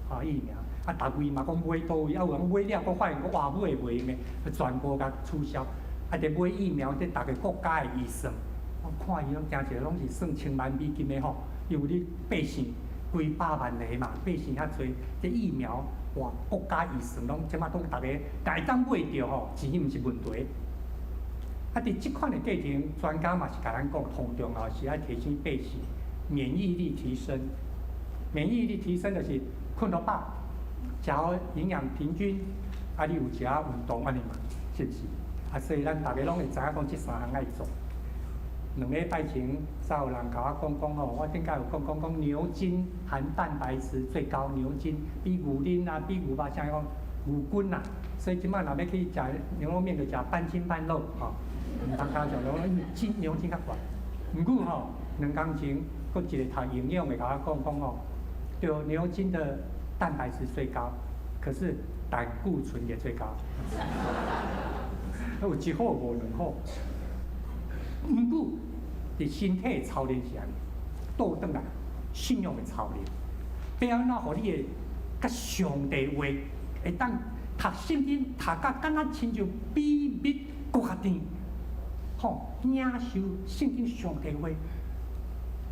吼疫苗。啊，逐位嘛講買佗位，啊有人買了，閣發現講哇買袂用的，全部共取消。啊，佇買疫苗，這逐个國家的預算，我看伊攏誠濟攏是算千萬美金的吼，因為你百姓幾百萬个嘛，百姓遐濟，這疫苗哇，國家預算攏這馬攏逐个，但會當買著吼，錢毋是問題。啊，佇這款的過程，專家嘛是共咱講，上重要是愛提升百姓免疫力提升。免疫力提升就是睏予飽，食好營養平均，啊，你有食運動按呢嘛，是毋是？啊，所以咱逐个攏會知影講這三項愛做。兩禮拜前，才有人共我講講吼，我頂擺有講講講牛筋含蛋白質最高，牛筋比牛奶啊，比牛肉啥講牛筋啊，所以這擺若欲去食牛肉麵，就食半筋半肉吼，毋通加食肉，因為筋牛筋較懸。毋過吼，兩工前，閣一个讀營養的共我講講吼，對牛筋的蛋白質最高，可是膽固醇也最高。有一好無兩好。毋過，佇身體的操練是按呢，倒轉來信仰的操練，欲按怎予你會佮上帝話會當讀聖經讀甲敢若親像比蜜閣較甜，吼，領受聖經上帝話。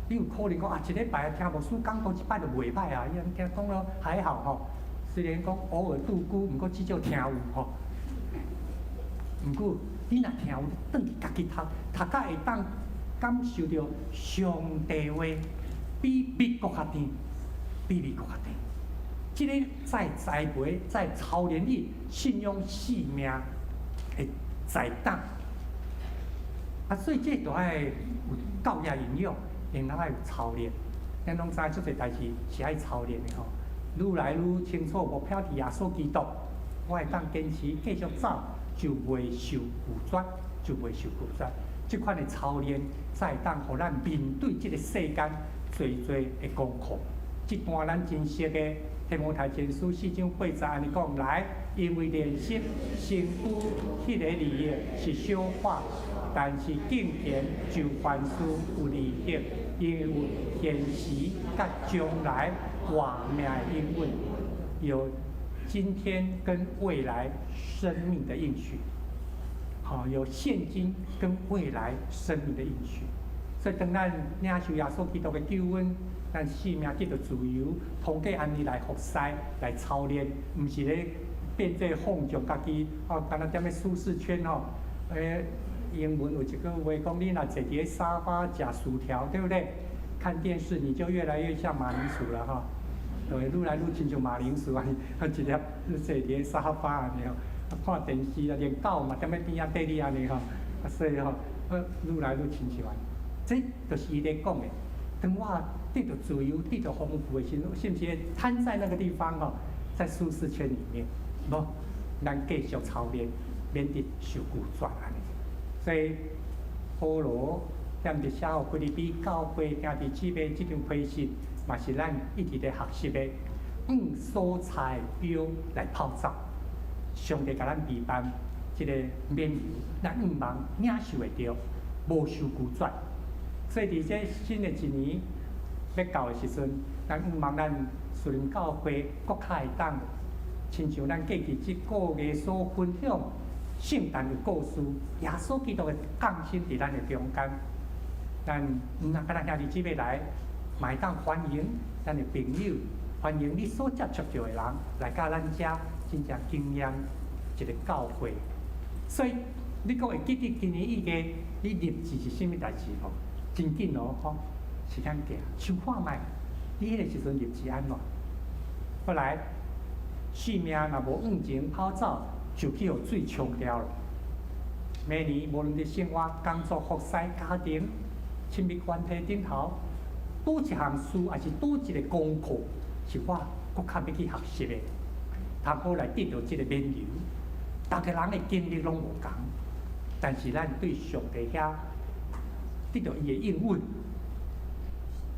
你有可能講啊，一禮拜聽牧師講道一擺就袂歹啊，伊按聽講了還好吼。雖然講偶爾拄久，毋過至少聽有吼。毋過你若聽有，你轉去家己讀，讀甲會當感受著上帝話比蜜閣較甜，比蜜閣較甜。這个在栽培、在操練你信仰生命的載擔。啊，所以這就愛有教育營養，然後愛有操練。咱攏知足濟代誌是愛操練的吼。愈來愈清楚目標佇耶穌基督，我會當堅持繼續走，就袂受拒絕，就袂受拒絕。這款的操練，才會當予咱面對這个世間濟濟的功課。這段咱真熟的《提摩太前書》四章八節按呢講來，因為憐惜身軀彼个利益是小可，但是敬虔就凡事有利益，因為有現時佮將來活命的應允，有今天跟未來生命的應許。好，有現今跟未來生命的應許。所以當咱領受耶穌基督的救恩，咱生命得著自由，通過按呢來服侍、來操練，毋是咧變做放縱家己，哦，敢若踮咧舒適圈吼。英文有一句話講：你若坐佇咧沙發食薯條，對不對？看電視你就越來越像馬鈴薯了哈。對，愈來愈親像馬鈴薯啊！一粒坐佇咧沙發按呢吼，看電視啊，連狗嘛踮咧邊仔綴你按呢吼，啊所以吼，愈來愈親像按呢。這就是伊咧講的。當我得著自由、得著豐富的時陣，是毋是癱在那個地方吼，在舒適圈裡面，無，咱繼續操練，免得受拒絕按呢。所以保羅踮佇寫予腓立比教會兄弟姊妹這張批信，嘛是咱一直咧學習的，按所差的標來跑走。上帝共咱備辦這个免油，咱向望領受會著，無受拒絕。所以佇這新的一年欲到的時陣，咱向望咱樹林教會閣較會當，親像咱過去這個月所分享聖誕的故事，耶穌基督的降生佇咱的中間，咱毋若敢若兄弟姊妹來，嘛會當歡迎咱的朋友，歡迎你所接觸著的人來佮咱遮真正經驗一个教會。所以你閣會記得今年一月你立志是啥物代誌無？真緊哦，吼，時間行，想看覓，你彼個時陣立志按怎？後來性命若無往前跑走，就去予水沖掉了。明年無論佇生活、工作、服侍、家庭、親密關係頂頭，佗一項事，抑是佗一个功課，是我閣較欲去學習的，通好來得著這个免由。逐个人的經歷攏無仝，但是咱對上帝遐得著伊的應允，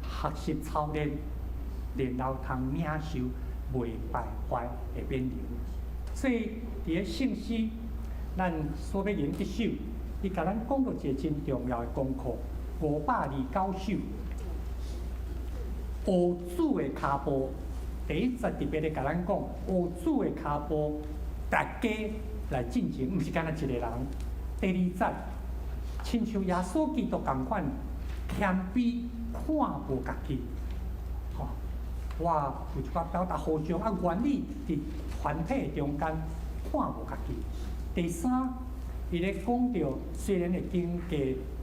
學習操練，然後通領受袂敗壞的免由。所以佇个聖詩，咱所欲吟這首，伊共咱講著一个真重要的功課，529首。學主的跤步，第一節特別咧共咱講，學主的跤步，大家來進前，毋是干焦一個人。第二節，親像耶穌基督仝款，謙卑看無家己。吼，我有一寡表達好像啊，願意佇團體中間看無家己。第三，伊咧講著雖然會經過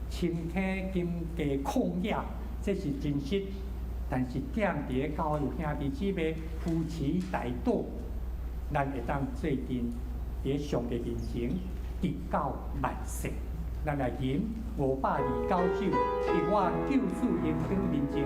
深坑、經過曠野，這是真實。但是踮佇咧教會有兄弟姊妹扶持帶導，咱會當做陣佇咧上帝面前直到萬世。咱來吟529首，佇我救主榮光面前。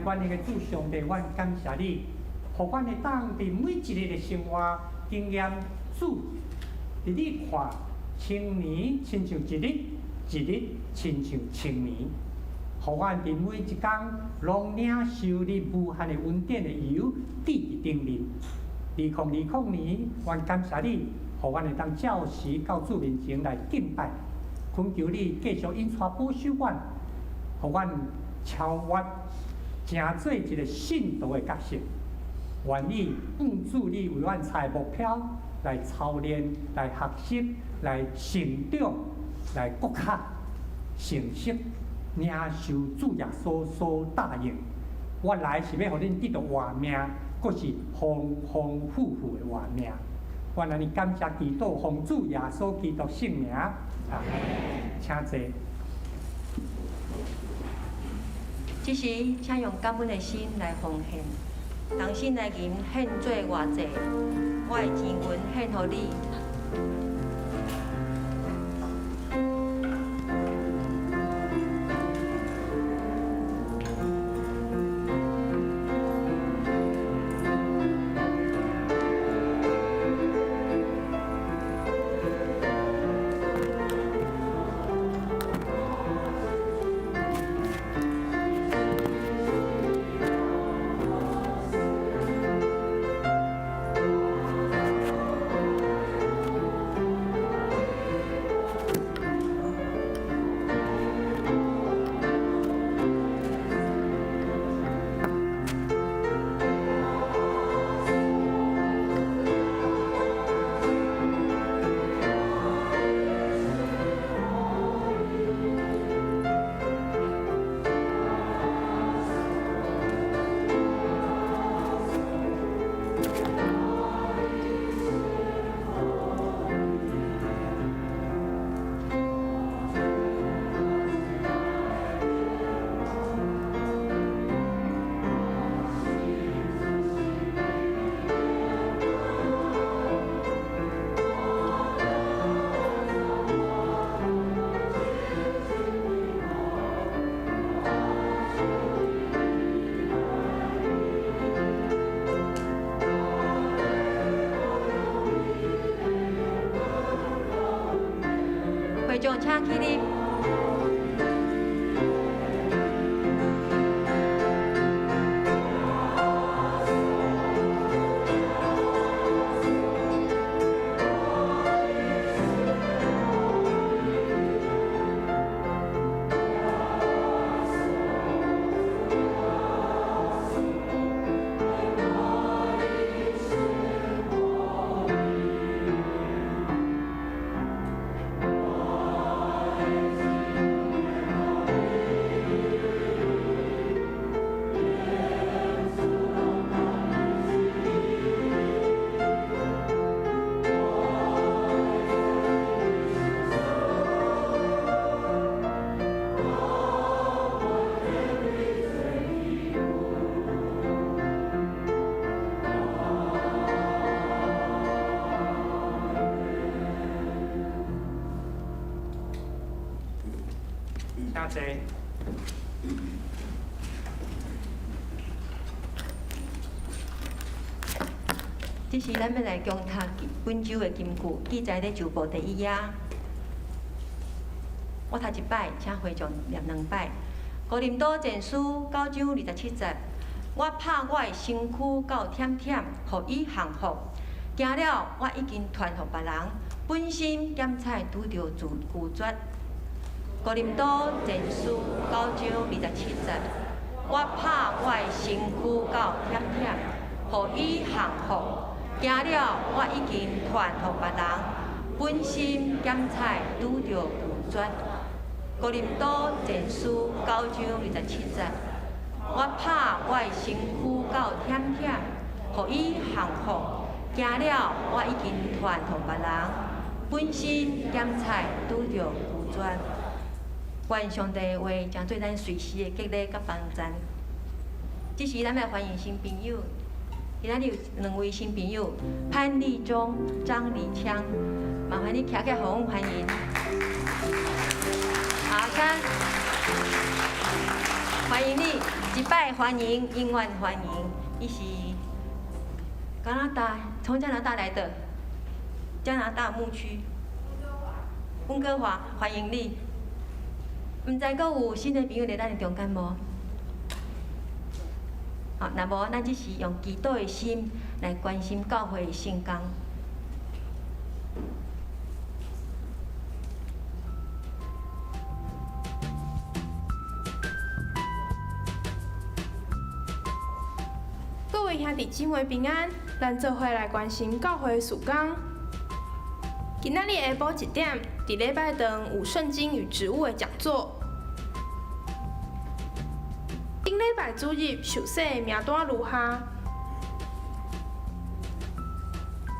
萬軍的主上帝，阮感謝你，予阮會當佇每一日的生活經驗主，佇你看千年親像一日，一日親像千年，予阮佇每一工攏領受你無限的恩典的油滴佇頂面。2020年，阮感謝你，予阮會當照時到主面前來敬拜，懇求你繼續引帶保守阮，予阮超越，成做一個信徒的角色，願意按主你為阮設的目標來操練、來學習、來成長、來閣較成熟，領受主耶穌所答應。我來是欲予恁得著活命，閣是豐豐富富的活命。我按呢感謝祈禱，奉主耶穌基督聖名，啊，請坐。這時，請用感恩的心來奉獻。同新來銀獻做活祭，我的錢銀獻予你。會眾請起立。請坐。這時咱欲來恭讀本周的金句，記載佇周報第一頁。我讀一擺，請會眾念兩擺。哥林多前書九章二十七節，我拍我的身軀到忝忝，予伊降服。驚了，我已經傳予別人，本身檢採拄著拒絕。哥林多前書九章二十七節，我拍我的身軀到忝忝，予伊降服。驚了，我已經傳予別人，本身檢採拄著拒絕。哥林多前書九章二十七節，我拍我的身軀到忝忝，予伊降服。驚了，我已經傳予別人，本身檢採拄著拒絕。願上帝的話，成做咱隨時的激勵佮幫助。這時，咱來歡迎新朋友。今仔日有兩位新朋友，潘立忠、張禮昌，麻煩你徛起來，予阮歡迎。好，看，歡迎你，一擺歡迎，永遠歡迎。伊是加拿大，從加拿大來的，加拿大牧區，溫哥華，歡迎你。毋知閣有新的朋友佇咱的中間無？好，若無，咱只是用祈禱的心來關心教會的聖工。各位兄弟姊妹平安，咱做伙來關心教會的事工。今仔日下晡一點，佇禮拜堂有聖經與植物的講座。頂禮拜主日受洗的名單如下。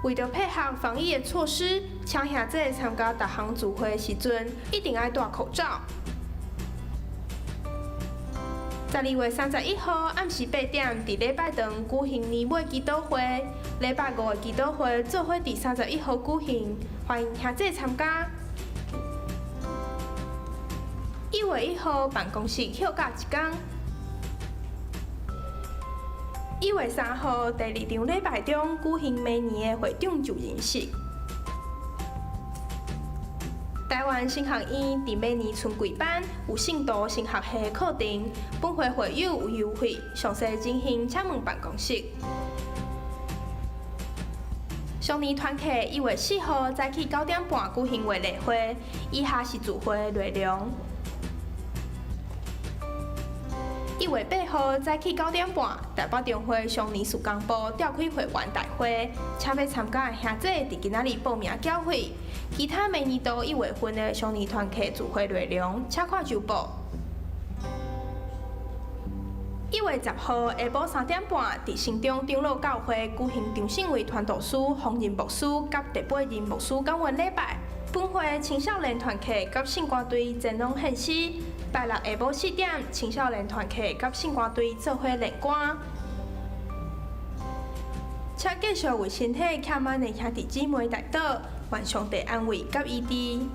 為著配合防疫的措施，請兄弟參加逐項聚會的時陣，一定愛戴口罩。12月31號暗時8點，佇禮拜堂舉行年尾祈禱會。禮拜五的祈禱會做伙佇31號舉行，歡迎兄弟參加。1月1號辦公室休假一工。1月3號第二場禮拜中舉行明年的會長就任式。台灣神學院佇明年春季班有聖道神學系課程，本會會友有優惠，詳細情形請問辦公室。上年團契1月4號早起9點半舉行畫例會，以下是聚會內容。1月8號早起9點半，台北中會上年事工部召開會員大會，請欲參加的兄弟佇今仔日報名繳費。其他明年度1月份的上年團契聚會內容，請看週報。1月10號下晡3點半，佇新中長老教會舉行張信偉傳道師、洪仁牧師佮第八任牧師感恩禮拜。本會青少年團契佮聖歌隊前往獻詩。拜六下晡4點，青少年團契佮聖歌隊做伙練歌。請繼續為身體欠滿的兄弟姊妹代禱，願上帝安慰佮醫治。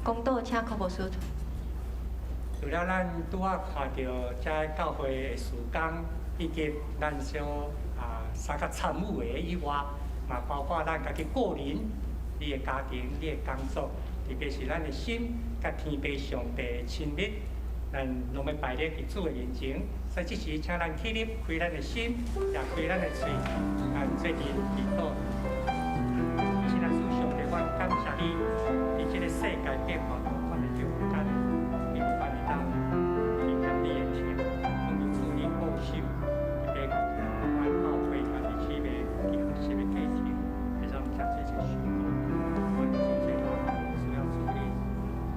講道請柯牧師。除了咱拄仔看著遮教會的事工，以及咱所三個參與的以外，嘛包括咱家己個人、你的家庭、你的工作，特別是咱的心佮天父上帝的親密，咱攏欲擺咧佇主的面前。所以這時，請咱起立，開咱的心，也開咱的喙，咱做陣祈禱。親愛主上帝，阮感謝你，佇這個世界變化同款的中間，你予阮會當體驗你的疼，懇求主你保守，特別阮教會家己起碼佇學習的過程，會當誠濟濟收穫。阮真濟人需要主你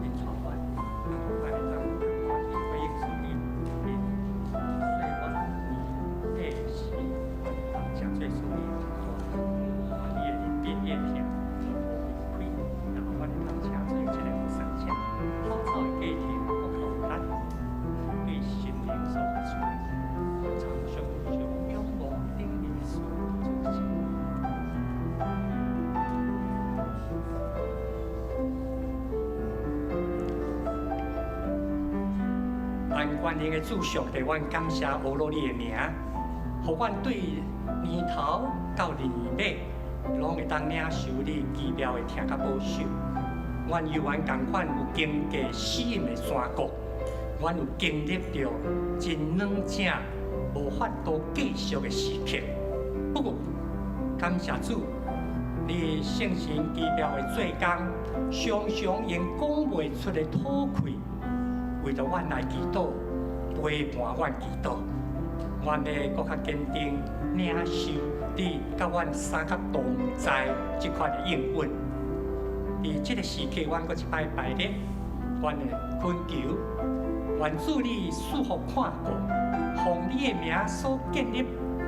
引帶阮，咱予阮會當較歡喜回應主你，你說阮年底時，阮會當誠濟主你的疼愛，你的恩典的疼，無離開，然後阮會當誠濟這個服侍者，跑走的過程，閣較有力，對心靈所發出的，常常上仰望頂面的主主。萬全能的主上帝，阮感謝阿羅你的名，予阮對年頭到年尾，攏會當領受你奇妙的疼佮保守。阮猶原仝款有經過死蔭的山谷，阮有經歷著真軟正、無法度繼續的時刻。不過，感謝主，你聖神奇妙的做工，常常用講袂出的吐氣，為著阮來祈禱，陪伴阮祈禱。阮欲閣較堅定領受你佮阮三甲同在這款的應允。佇這個時刻，阮閣一擺拜你，阮的懇求，願主你賜福看顧，奉你的名所建立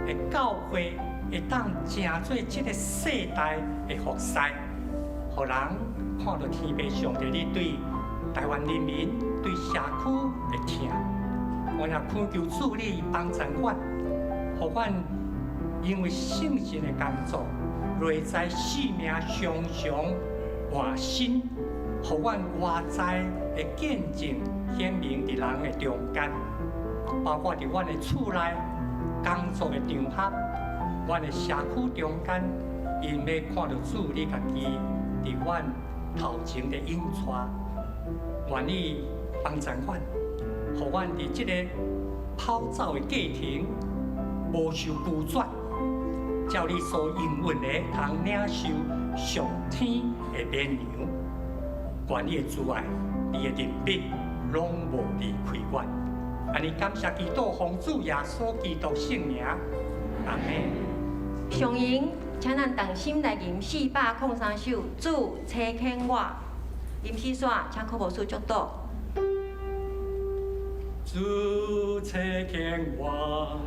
的教會，會當成做這個世代的服侍，予人看著天父上帝你對台灣人民、對社區的疼。阮也懇求主你幫助阮，予阮因為聖神的工作，內在生命常常活新，予阮外在的見證顯明佇人的中間，包括佇阮的厝內、工作的場合、阮的社區中間，𪜶欲看著主你家己佇阮頭前的引帶，願你幫助阮，予阮佇這個跑走的過程無受拒絕，照你所應允的，通領受上天的綿羊。願你的慈愛、你的憐憫，攏無離開阮。按呢感謝基督，奉主耶穌基督聖名，阿們。上榮，請咱同心來吟403首，主差遣我。吟詩煞，請柯牧師祝禱。主差遣我。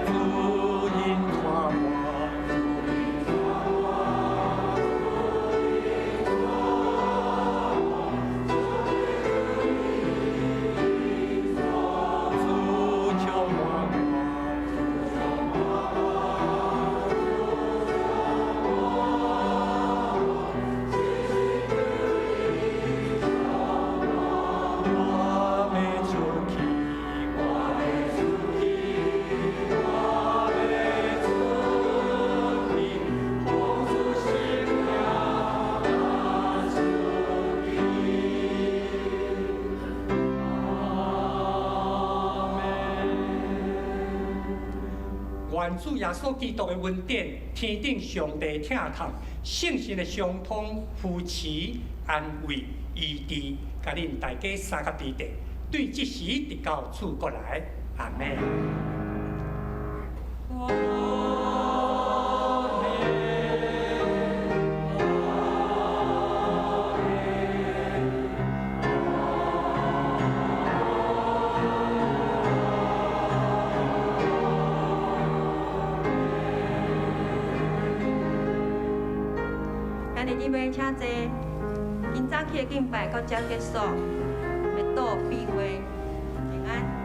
主引帶我。願主耶穌基督的恩典，天頂上帝疼痛，聖神的相通扶持、安慰、醫治，共恁大家三甲弟弟，對這時直到主閣來，阿們。兄弟姊妹，請坐。今早起的敬拜到這結束，欲倒閉會，平安。